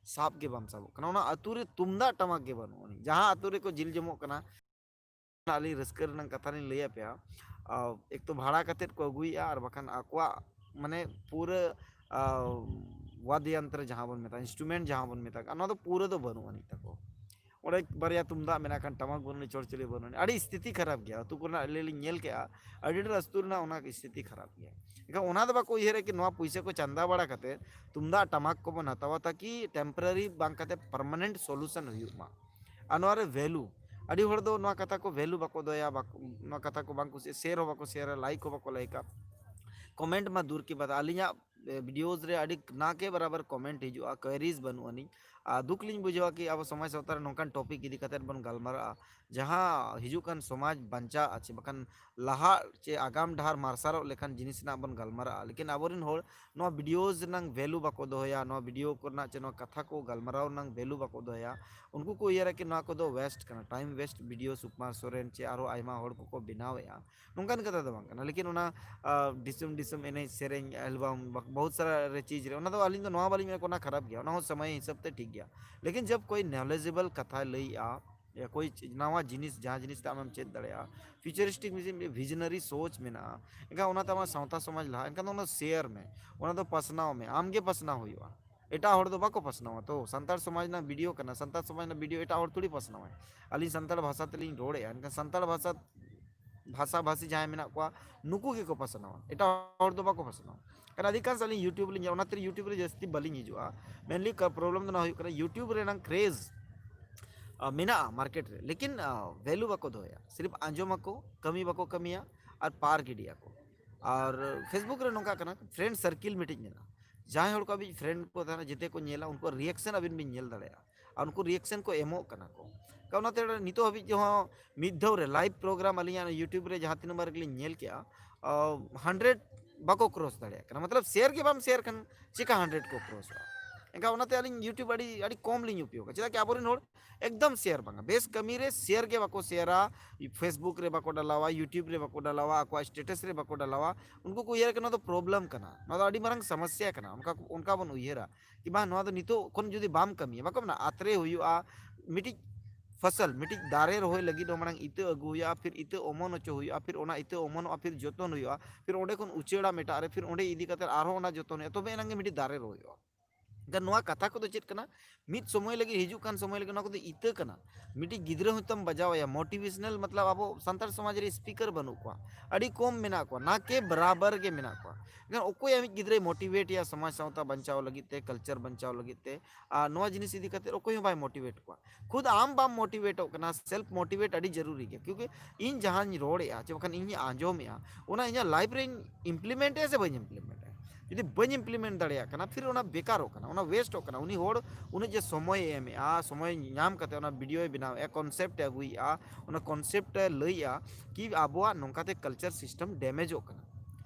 ᱥᱟᱵ ᱜᱮ ᱵᱟᱢ ᱥᱟᱵᱚᱜ ᱠᱟᱱᱟ᱾ ᱚᱱᱟ ᱟᱹᱛᱩ ᱨᱮ ᱛᱩᱢᱫᱟᱜ ᱴᱟᱢᱟᱠ ᱜᱮ ᱵᱟᱹᱱᱩᱜ ᱟᱹᱱᱤᱡ, ᱡᱟᱦᱟᱸ ᱟᱹᱛᱩ ᱨᱮᱠᱚ ᱡᱤᱞ ᱡᱚᱢᱚᱜ ᱠᱟᱱᱟ᱾ ᱟᱹᱞᱤᱧ ᱨᱟᱹᱥᱠᱟᱹ ᱨᱮᱱᱟᱜ ᱠᱟᱛᱷᱟ ᱞᱤᱧ ᱞᱟᱹᱭ ᱟᱯᱮᱭᱟ᱾ ᱟ, ᱮᱠ ᱛᱚ ᱵᱷᱟᱲᱟ ᱠᱟᱛᱮᱫ ᱠᱚ ᱟᱹᱜᱩᱭᱮᱫᱼᱟ, ᱟᱨ ᱵᱟᱠᱷᱟᱱ ᱟᱠᱚᱣᱟᱜ, ᱢᱟᱱᱮ, ᱯᱩᱨᱟᱹ ᱟᱨ ᱣᱟᱫᱽᱭᱚᱱᱛᱨᱚ ᱡᱟᱦᱟᱸ ᱵᱚᱱ ᱢᱮᱛᱟᱜᱼᱟ, ᱤᱱᱥᱴᱨᱩᱢᱮᱱᱴ ᱡᱟᱦᱟᱸ ᱵᱚᱱ ᱢᱮᱛᱟᱜ ᱠᱟᱱᱟ, ᱚᱱᱟ ᱫᱚ ᱯᱩᱨᱟᱹ ᱫᱚ ᱵᱟᱹᱱᱩᱜ ᱟᱹᱱᱤᱡ ᱛᱟᱠᱚ᱾ ᱚᱸᱰᱮ ᱵᱟᱨᱭᱟ ᱛᱩᱢᱫᱟᱜ ᱢᱮᱱᱟᱜ ᱠᱷᱟᱱ ᱴᱟᱢᱟᱠ ᱵᱟᱹᱱᱩᱜ ᱟᱹᱱᱤᱡ, ᱪᱚᱲᱪᱚᱲᱤ ᱵᱟᱹᱱᱩᱜ ᱟᱹᱱᱤᱡ, ᱟᱹᱰᱤ ᱥᱛᱷᱤᱛᱤ ᱠᱷᱟᱨᱟᱯ ᱜᱮᱭᱟ᱾ ᱟᱹᱛᱩ ᱠᱚᱨᱮᱱᱟᱜ ᱟᱹᱞᱤᱧ ᱞᱤᱧ ᱧᱮᱞ ᱠᱮᱜᱼᱟ, ᱟᱹᱰᱤ ᱰᱷᱮᱨ ᱟᱹᱛᱩ ᱨᱮᱱᱟᱜ ᱚᱱᱟ ᱥᱛᱷᱤᱛᱤ ᱠᱷᱟᱨᱟᱯ ᱜᱮᱭᱟ᱾ ᱮᱱᱠᱷᱟᱱ ᱚᱱᱟ ᱫᱚ ᱵᱟᱠᱚ ᱩᱭᱦᱟᱹᱨᱟ ᱠᱤ ᱱᱚᱣᱟ ᱯᱩᱭᱥᱟᱹ ᱠᱚ ᱪᱟᱸᱫᱟ ᱵᱟᱲᱟ ᱠᱟᱛᱮ ᱛᱩᱢᱫᱟᱜ ᱴᱟᱢᱟᱠ ᱠᱚᱵᱚᱱ ᱦᱟᱛᱟᱣᱟ, ᱛᱟᱠᱤ temporary ᱵᱟᱝ ᱠᱟᱛᱮ permanent solution ᱦᱩᱭᱩᱜ ᱢᱟ᱾ ᱟᱨ ᱱᱚᱣᱟ ᱨᱮ value, ᱟᱹᱰᱤ ᱦᱚᱲ ᱫᱚ ᱱᱚᱣᱟ ᱠᱟᱛᱷᱟ ᱠᱚ value ᱵᱟᱠᱚ ᱫᱚᱦᱚᱭᱟ, ᱵᱟᱠᱚ, ᱱᱚᱣᱟ ᱠᱟᱛᱷᱟ ᱠᱚ ᱵᱟᱝ ᱠᱚ share ᱦᱚᱸ ᱵᱟᱠᱚ share ᱟ, like ᱦᱚᱸ ᱵᱟᱠᱚ like ᱟ, comment ᱢᱟ ᱫᱩᱨ ᱠᱤ ᱵᱟᱛ᱾ ᱟᱹᱞᱤᱧᱟᱜ ᱵᱷᱤᱰᱤᱭᱳᱥ ᱨᱮ ᱟᱹᱰᱤ ᱱᱟ ᱠᱮ ᱵᱟᱨᱟᱵᱟᱨ comment ᱦᱤᱡᱩᱜᱼᱟ, queries ᱵᱟᱹᱱᱩᱜ ᱟᱹᱱᱤᱡ᱾ ᱟᱨ ᱫᱩᱠ ᱞᱤᱧ ᱵᱩᱡᱷᱟᱹᱣᱟ ᱠᱤ ᱟᱵᱚ ᱥᱚᱢᱟᱡᱽ ᱥᱟᱶᱛᱟ ᱨᱮ ᱱᱚᱝᱠᱟᱱ topic ᱤᱫᱤ ᱠᱟᱛᱮᱫ ᱵᱚᱱ ᱜᱟᱞᱢᱟᱨᱟᱜᱼᱟ, ᱡᱟᱦᱟᱸ ᱦᱤᱡᱩᱜ ᱠᱟᱱ ᱥᱚᱢᱟᱡᱽ ᱵᱟᱧᱪᱟᱜᱼᱟ ᱪᱮ ᱵᱟᱠᱷᱟᱱ ᱞᱟᱦᱟᱜ ᱪᱮ ᱟᱜᱟᱢ ᱰᱟᱦᱟᱨ ᱢᱟᱨᱥᱟᱞᱚᱜ ᱞᱮᱠᱟᱱ ᱡᱤᱱᱤᱥ ᱨᱮᱱᱟᱜ ᱵᱚᱱ ᱜᱟᱞᱢᱟᱨᱟᱜᱼᱟ᱾ ᱞᱮᱠᱤᱱ ᱟᱵᱚᱨᱮᱱ ᱦᱚᱲ ᱱᱚᱣᱟ ᱵᱷᱤᱰᱤᱭᱳᱥ ᱨᱮᱱᱟᱝ value ᱵᱟᱠᱚ ᱫᱚᱦᱚᱭᱟ, ᱱᱚᱣᱟ ᱵᱷᱤᱰᱤᱭᱳ ᱠᱚᱨᱮᱱᱟᱜ ᱪᱮ ᱱᱚᱣᱟ ᱠᱟᱛᱷᱟ ᱠᱚ ᱜᱟᱞᱢᱟᱨᱟᱣ ᱨᱮᱱᱟᱝ value ᱵᱟᱠᱚ ᱫᱚᱦᱚᱭᱟ᱾ ᱩᱱᱠᱩ ᱠᱚ ᱩᱭᱦᱟᱹᱨᱟ ᱠᱤ ᱱᱚᱣᱟ ᱠᱚᱫᱚ waste ᱠᱟᱱᱟ, time waste video Sukumar Soren ᱪᱮ ᱟᱨᱦᱚᱸ ᱟᱭᱢᱟ ᱦᱚᱲ ᱠᱚᱠᱚ ᱵᱮᱱᱟᱣᱮᱫᱼᱟ, ᱱᱚᱝᱠᱟᱱ ᱠᱟᱛᱷᱟ ᱫᱚ ᱵᱟᱝ ᱠᱟᱱᱟ᱾ ᱞᱮᱠᱤᱱ ᱚᱱᱟ ᱟᱨ ᱫᱤᱥᱚᱢ ᱫᱤᱥᱚᱢ ᱮᱱᱮᱡ ᱥᱮᱨᱮᱧ ᱮᱞᱵᱟᱢ, ᱵᱚᱦᱩᱛ ᱥᱟᱨᱟ ᱨᱮ ᱪᱤᱡᱽ ᱨᱮ, ᱚᱱᱟ ᱫᱚ ᱟᱹᱞᱤᱧ ᱫᱚ ᱱᱚᱣᱟ ᱵᱟᱹᱞᱤᱧ ᱢᱮᱱᱟ ᱚᱱᱟ ᱠᱷᱟᱨᱟᱯ ᱜᱮᱭᱟ, ᱚᱱᱟ ᱦᱚᱸ ᱥᱚᱢᱚᱭ ᱦᱤᱥᱟᱹᱵ ᱛᱮ ᱴᱷᱤᱠ ᱜᱮᱭᱟ᱾ ᱞᱮᱠᱤᱱ ᱡᱟᱵ ᱠᱳᱭ ᱱᱚᱞᱮᱡᱮᱵᱚᱞ ᱠᱟᱛᱷᱟᱭ ᱞᱟᱹᱭᱮᱜᱼᱟ, ᱭᱟ ᱠᱳᱭ ᱪᱤᱡᱽ, ᱱᱟᱣᱟ ᱡᱤᱱᱤᱥ, ᱡᱟᱦᱟᱸ ᱡᱤᱱᱤᱥ ᱛᱮ ᱟᱢᱮᱢ ᱪᱮᱫ ᱫᱟᱲᱮᱭᱟᱜᱼᱟ, futuristic ᱢᱤᱫᱴᱮᱱ visionary ᱥᱳᱪ ᱢᱮᱱᱟᱜᱼᱟ, ᱮᱱᱠᱷᱟᱱ ᱚᱱᱟᱛᱮ ᱟᱢᱟᱜ ᱥᱟᱶᱛᱟ ᱥᱚᱢᱟᱡᱽ ᱞᱟᱦᱟ, ᱮᱱᱠᱷᱟᱱ ᱫᱚ ᱚᱱᱟ ᱥᱮᱭᱟᱨ ᱢᱮ, ᱚᱱᱟ ᱫᱚ ᱯᱟᱥᱱᱟᱣ ᱢᱮ, ᱟᱢ ᱜᱮ ᱯᱟᱥᱱᱟᱣ ᱦᱩᱭᱩᱜᱼᱟ᱾ ᱮᱴᱟᱜ ᱦᱚᱲ ᱫᱚ ᱵᱟᱠᱚ ᱯᱟᱥᱱᱟᱣᱟ᱾ ᱛᱚ ᱥᱟᱱᱛᱟᱲ ᱥᱚᱢᱟᱡᱽ ᱨᱮᱱᱟᱜ ᱵᱷᱤᱰᱤᱭᱳ ᱠᱟᱱᱟ, ᱥᱟᱱᱛᱟᱲ ᱥᱚᱢᱟᱡᱽ ᱨᱮᱱᱟᱜ ᱵᱷᱤᱰᱤᱭᱳ ᱮᱴᱟᱜ ᱦᱚᱲ ᱛᱷᱚᱲᱤ ᱯᱟᱥᱱᱟᱣᱟᱭ᱾ ᱟᱹᱞᱤᱧ ᱥᱟᱱᱛᱟᱲ ᱵᱷᱟᱥᱟ ᱛᱮᱞᱤᱧ ᱨᱚᱲᱮᱫᱼᱟ, ᱮᱱᱠᱷᱟᱱ ᱥᱟᱱᱛᱟᱲ ᱵᱷᱟᱥᱟ ᱵᱷᱟᱥᱟ ᱵᱷᱟᱥᱤ ᱡᱟᱦᱟᱸᱭ ᱢᱮᱱᱟᱜ ᱠᱚᱣᱟ, ᱱᱩᱠᱩ ᱜᱮᱠᱚ ᱯᱟᱥᱱᱟᱣᱟ, ᱮᱴᱟᱜ ᱦᱚᱲ ᱫᱚ ᱵᱟᱠᱚ ᱯᱟᱥᱱᱟᱣᱟ᱾ ᱠᱟᱨᱚᱱ ᱚᱫᱷᱤᱠᱟᱝᱥ ᱟᱹᱞᱤᱧ YouTube ᱞᱤᱧ ᱧᱮᱞᱟ, ᱚᱱᱟᱛᱮ YouTube ᱨᱮ ᱡᱟᱹᱥᱛᱤ ᱵᱟᱹᱞᱤᱧ ᱦᱤᱡᱩᱜᱼᱟ᱾ Mainly problem ᱫᱚ ᱱᱚᱣᱟ ᱦᱩᱭᱩᱜ ᱠᱟᱱᱟ, YouTube ᱨᱮᱱᱟᱝ craze ᱟ, ᱢᱮᱱᱟᱜᱼᱟ ᱢᱟᱨᱠᱮᱴ ᱨᱮ, ᱞᱮᱠᱤᱱ ᱟ, value ᱵᱟᱠᱚ ᱫᱚᱦᱚᱭᱟ᱾ ᱥᱤᱨᱯ ᱟᱸᱡᱚᱢ ᱟᱠᱚ, ᱠᱟᱹᱢᱤ ᱵᱟᱠᱚ ᱠᱟᱹᱢᱤᱭᱟ, ᱟᱨ ᱯᱟᱨ ᱜᱤᱰᱤᱭᱟᱠᱚ᱾ ᱟᱨ Facebook ᱨᱮ ᱱᱚᱝᱠᱟ ᱠᱟᱱᱟ, friend circle ᱢᱤᱫᱴᱤᱡ ᱢᱮᱱᱟᱜᱼᱟ, ᱡᱟᱦᱟᱸᱭ ᱦᱚᱲ ᱠᱚ ᱟᱵᱤᱱ friend ᱠᱚ ᱛᱟᱦᱮᱱᱟ, ᱡᱮᱛᱮ ᱠᱚ ᱧᱮᱞᱟ, ᱩᱱᱠᱩᱣᱟᱜ reaction ᱟᱵᱤᱱ ᱵᱤᱱ ᱧᱮᱞ ᱫᱟᱲᱮᱭᱟᱜᱼᱟ᱾ ᱟᱨ ᱩᱱᱠᱩ reaction ᱠᱚ ᱮᱢᱚᱜ ᱠᱟᱱᱟ ᱠᱚ᱾ ᱠᱟ-, ᱚᱱᱟᱛᱮ ᱱᱤᱛᱚᱜ ᱦᱟᱹᱵᱤᱡ ᱦᱚᱸ ᱢᱤᱫ ᱫᱷᱟᱣ ᱨᱮ live program ᱟᱹᱞᱤᱧᱟᱜ YouTube ᱨᱮ ᱡᱟᱦᱟᱸ ᱛᱤᱱᱟᱹᱜ ᱵᱟᱨ ᱜᱮᱞᱤᱧ ᱧᱮᱞ ᱠᱮᱜᱼᱟ, ᱟ, hundred ᱵᱟᱠᱚ cross ᱫᱟᱲᱮᱭᱟᱜ ᱠᱟᱱᱟ᱾ ᱢᱚᱛᱞᱚᱵ share ᱜᱮ ᱵᱟᱢ share ᱠᱷᱟᱱ ᱪᱮᱠᱟ hundred ᱠᱚ crossᱚᱜᱼᱟ? ᱮᱱᱠᱷᱟᱱ ᱚᱱᱟᱛᱮ ᱟᱹᱞᱤᱧ YouTube ᱟᱹᱰᱤ, ᱟᱹᱰᱤ ᱠᱚᱢ ᱞᱤᱧ ᱩᱯᱭᱳᱜᱟ᱾ ᱪᱮᱫᱟᱜ ᱠᱤ ᱟᱵᱚᱨᱮᱱ ᱦᱚᱲ ᱮᱠᱫᱚᱢ share ᱵᱟᱝᱟ, ᱵᱮᱥ ᱠᱟᱹᱢᱤ ᱨᱮ share ᱜᱮ ᱵᱟᱠᱚ ᱥᱮᱭᱟᱨᱟ, Facebook ᱨᱮ ᱵᱟᱠᱚ ᱰᱟᱞᱟᱣᱟ, YouTube ᱨᱮ ᱵᱟᱠᱚ ᱰᱟᱞᱟᱣᱟ, ᱟᱠᱚᱣᱟᱜ status ᱨᱮ ᱵᱟᱠᱚ ᱰᱟᱞᱟᱣᱟ᱾ ᱩᱱᱠᱩ ᱠᱚ ᱩᱭᱦᱟᱹᱨᱟ ᱠᱤ ᱱᱚᱣᱟ ᱫᱚ problem ᱠᱟᱱᱟ, ᱱᱚᱣᱟ ᱫᱚ ᱟᱹᱰᱤ ᱢᱟᱨᱟᱝ ᱥᱚᱢᱚᱥᱥᱟ ᱠᱟᱱᱟ, ᱚᱱᱠᱟ, ᱚᱱᱠᱟ ᱵᱚᱱ ᱩᱭᱦᱟᱹᱨᱟ᱾ ᱠᱤ ᱵᱟᱝ, ᱱᱚᱣᱟ ᱫᱚ ᱱᱤᱛᱚᱜ ᱠᱷᱚᱱ ᱡᱩᱫᱤ ᱵᱟᱢ ᱠᱟᱹᱢᱤᱭᱟ, ᱵᱟᱠᱚ ᱢᱮᱱᱟ ᱟᱛᱨᱮ ᱦᱩᱭᱩᱜᱼᱟ, ᱢᱤᱫᱴᱤᱡ ᱯᱷᱚᱥᱚᱞ, ᱢᱤᱫᱴᱤᱡ ᱫᱟᱨᱮ ᱨᱚᱦᱚᱭ ᱞᱟᱹᱜᱤᱫ ᱦᱚᱸ ᱢᱟᱲᱟᱝ ᱤᱛᱟᱹ ᱟᱹᱜᱩ ᱦᱩᱭᱩᱜᱼᱟ, ᱯᱷᱤᱨ ᱤᱛᱟᱹ ᱚᱢᱚᱱ ᱦᱚᱪᱚ ᱦᱩᱭᱩᱜᱼᱟ, ᱯᱷᱤᱨ ᱚᱱᱟ ᱤᱛᱟᱹ ᱚᱢᱚᱱᱚᱜᱼᱟ, ᱯᱷᱤᱨ ᱡᱚᱛᱚᱱ ᱦᱩᱭᱩᱜᱼᱟ, ᱯᱷᱤᱨ ᱚᱸᱰᱮ ᱠᱷᱚᱱ ᱩᱪᱟᱹᱲᱟ ᱢᱮᱴᱟᱜ ᱨᱮ, ᱯᱷᱤᱨ ᱚᱸᱰᱮ ᱤᱫᱤ ᱠᱟᱛᱮ ᱟᱨᱦᱚᱸ ᱚᱱᱟ ᱡᱚᱛᱚᱱ ᱦᱩᱭᱩᱜᱼᱟ, ᱛᱚᱵᱮ ᱮᱱᱟᱝ ᱜᱮ ᱢᱤᱫᱴᱤᱡ ᱫᱟᱨᱮ ᱨᱚᱦᱚᱭᱚᱜᱼᱟ᱾ ᱮᱱᱠᱷᱟᱱ ᱱᱚᱣᱟ ᱠᱟᱛᱷᱟ ᱠᱚᱫᱚ ᱪᱮᱫ ᱠᱟᱱᱟ? ᱢᱤᱫ ᱥᱚᱢᱚᱭ ᱞᱟᱹᱜᱤᱫ, ᱦᱤᱡᱩᱜ ᱠᱟᱱ ᱥᱚᱢᱚᱭ ᱞᱟᱹᱜᱤᱫ ᱱᱚᱣᱟ ᱠᱚᱫᱚ ᱤᱛᱟᱹ ᱠᱟᱱᱟ᱾ ᱢᱤᱫᱴᱤᱡ ᱜᱤᱫᱽᱨᱟᱹ ᱦᱚᱸ ᱛᱟᱢ ᱵᱟᱡᱟᱣ ᱮᱭᱟ, ᱢᱳᱴᱤᱵᱷᱮᱥᱚᱱᱟᱞ, ᱢᱚᱛᱞᱚᱵ ᱟᱵᱚ ᱥᱟᱱᱛᱟᱲ ᱥᱚᱢᱟᱡᱽ ᱨᱮ ᱥᱯᱤᱠᱟᱨ ᱵᱟᱹᱱᱩᱜ ᱠᱚᱣᱟ, ᱟᱹᱰᱤ ᱠᱚᱢ ᱢᱮᱱᱟᱜ ᱠᱚᱣᱟ, ᱱᱟ ᱠᱮ ᱵᱟᱨᱟᱵᱟᱨ ᱜᱮ ᱢᱮᱱᱟᱜ ᱠᱚᱣᱟ᱾ ᱮᱱᱠᱷᱟᱱ ᱚᱠᱚᱭ ᱟᱢᱤᱡ ᱜᱤᱫᱽᱨᱟᱹᱭ ᱢᱳᱴᱤᱵᱷᱮᱴ ᱮᱭᱟ ᱥᱚᱢᱟᱡᱽ ᱥᱟᱶᱛᱟ ᱵᱟᱧᱪᱟᱣ ᱞᱟᱹᱜᱤᱫ ᱛᱮ, ᱠᱟᱞᱪᱟᱨ ᱵᱟᱧᱪᱟᱣ ᱞᱟᱹᱜᱤᱫ ᱛᱮ? ᱟᱨ ᱱᱚᱣᱟ ᱡᱤᱱᱤᱥ ᱤᱫᱤ ᱠᱟᱛᱮ ᱚᱠᱚᱭ ᱦᱚᱸ ᱵᱟᱭ ᱢᱳᱴᱤᱵᱷᱮᱴ ᱠᱚᱣᱟ᱾ ᱠᱷᱩᱫ ᱟᱢ ᱵᱟᱢ ᱢᱳᱴᱤᱵᱷᱮᱴᱚᱜ ᱠᱟᱱᱟ, ᱥᱮᱞᱯ ᱢᱳᱴᱤᱵᱷᱮᱴ ᱟᱹᱰᱤ ᱡᱟᱹᱨᱩᱨᱤ ᱜᱮᱭᱟ, ᱠᱤᱭᱩᱠᱤ ᱤᱧ ᱡᱟᱦᱟᱸᱧ ᱨᱚᱲᱮᱜᱼᱟ ᱪᱮ ᱵᱟᱠᱷᱟᱱ ᱤᱧ ᱟᱸᱡᱚᱢᱮᱜᱼᱟ, ᱚᱱᱟ ᱤᱧᱟᱹᱜ ᱞᱟᱭᱤᱯᱷ ᱨᱮᱧ ᱤᱢᱯᱞᱤᱢᱮᱱᱴ ᱮᱜᱼᱟ ᱥᱮ ᱵᱟᱹᱧ ᱤᱢᱯᱞᱤᱢᱮᱱᱴ ᱮᱜᱼᱟ? ᱡᱩᱫᱤ ᱵᱟᱹᱧ ᱤᱢᱯᱞᱤᱢᱮᱱᱴ ᱫᱟᱲᱮᱭᱟᱜ ᱠᱟᱱᱟ, ᱯᱷᱤᱨ ᱚᱱᱟ ᱵᱮᱠᱟᱨᱚᱜ ᱠᱟᱱᱟ, ᱚᱱᱟ ᱣᱮᱥᱴᱚᱜ ᱠᱟᱱᱟ᱾ ᱩᱱᱤ ᱦᱚᱲ ᱩᱱᱟᱹᱜ ᱡᱮ ᱥᱚᱢᱚᱭᱮ ᱮᱢᱮᱜᱼᱟ, ᱥᱚᱢᱚᱭ ᱧᱟᱢ ᱠᱟᱛᱮ ᱚᱱᱟ ᱵᱷᱤᱰᱤᱭᱳᱭ ᱵᱮᱱᱟᱣᱮᱜᱼᱟ, ᱠᱚᱱᱥᱮᱯᱴ ᱮ ᱟᱹᱜᱩᱭᱮᱜᱼᱟ, ᱚᱱᱟ ᱠᱚᱱᱥᱮᱯᱴ ᱮ ᱞᱟᱹᱭᱮᱜᱼᱟ ᱠᱤ ᱟᱵᱚᱣᱟᱜ ᱱᱚᱝᱠᱟᱛᱮ ᱠᱟᱞᱪᱟᱨ ᱥᱤᱥᱴᱮᱢ ᱰᱮᱢᱮᱡᱚᱜ ᱠᱟᱱᱟ᱾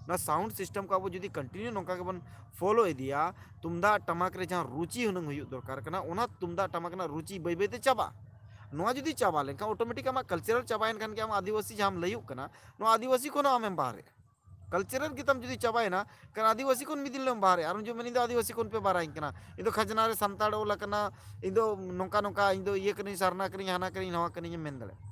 ᱱᱚᱣᱟ ᱥᱟᱣᱩᱱᱰ ᱥᱤᱥᱴᱮᱢ ᱠᱚ ᱟᱵᱚ ᱡᱩᱫᱤ ᱠᱚᱱᱴᱤᱱᱤᱭᱩ ᱱᱚᱝᱠᱟ ᱜᱮᱵᱚᱱ ᱯᱷᱚᱞᱳ ᱤᱫᱤᱭᱟ, ᱛᱩᱢᱫᱟᱜ ᱴᱟᱢᱟᱠ ᱨᱮ ᱡᱟᱦᱟᱸ ᱨᱩᱪᱤ ᱦᱩᱱᱟᱹᱝ ᱦᱩᱭᱩᱜ ᱫᱚᱨᱠᱟᱨ ᱠᱟᱱᱟ, ᱚᱱᱟ ᱛᱩᱢᱫᱟᱜ ᱴᱟᱢᱟᱠ ᱨᱮᱱᱟᱜ ᱨᱩᱪᱤ ᱵᱟᱹᱭ ᱵᱟᱹᱭᱛᱮ ᱪᱟᱵᱟᱜᱼᱟ᱾ ᱱᱚᱣᱟ ᱡᱩᱫᱤ ᱪᱟᱵᱟ ᱞᱮᱱᱠᱷᱟᱱ, ᱚᱴᱳᱢᱮᱴᱤᱠ ᱟᱢᱟᱜ ᱠᱟᱞᱪᱟᱨᱟᱞ ᱪᱟᱵᱟᱭᱮᱱ ᱠᱷᱟᱱ ᱜᱮ, ᱟᱢ ᱟᱹᱫᱤᱵᱟᱹᱥᱤ ᱡᱟᱦᱟᱸᱢ ᱞᱟᱹᱭᱩᱜ ᱠᱟᱱᱟ, ᱱᱚᱣᱟ ᱟᱹᱫᱤᱵᱟᱹᱥᱤ ᱠᱷᱚᱱ ᱦᱚᱸ ᱟᱢᱮᱢ ᱵᱟᱦᱨᱮᱜᱼᱟ᱾ ᱠᱟᱞᱪᱟᱨᱟᱞ ᱜᱮᱛᱟᱢ ᱡᱩᱫᱤ ᱪᱟᱵᱟᱭᱮᱱᱟ, ᱠᱟᱨᱚᱱ ᱟᱹᱫᱤᱵᱟᱹᱥᱤ ᱠᱷᱚᱱ ᱢᱤᱫ ᱫᱤᱱ ᱦᱤᱞᱳᱜ ᱮᱢ ᱵᱟᱦᱨᱮᱜᱼᱟ᱾ ᱟᱨ ᱡᱩᱫᱤ ᱢᱮᱱ ᱫᱚ ᱟᱹᱫᱤᱵᱟᱹᱥᱤ ᱠᱷᱚᱱ ᱯᱮ ᱵᱟᱦᱨᱟᱧ ᱠᱟᱱᱟ, ᱤᱧ ᱫᱚ ᱠᱷᱟᱡᱽᱱᱟ ᱨᱮ ᱥᱟᱱᱛᱟᱲ ᱚᱞ ᱟᱠᱟᱱᱟ, ᱤᱧ ᱫᱚ ᱱᱚᱝᱠᱟ ᱱᱚᱝᱠᱟ, ᱤᱧ ᱫᱚ ᱤᱭᱟᱹ ᱠᱟᱹᱱᱟᱹᱧ, ᱥᱟᱨᱱᱟ ᱠᱟᱹᱱᱟᱹᱧ, ᱦᱟᱱᱟ ᱠᱟᱹᱱᱟᱹᱧ, ᱱᱟᱣᱟ ᱠᱟᱹᱱᱟᱹᱧ ᱮᱢ ᱢᱮᱱ ᱫᱟᱲᱮᱭᱟᱜᱼᱟ᱾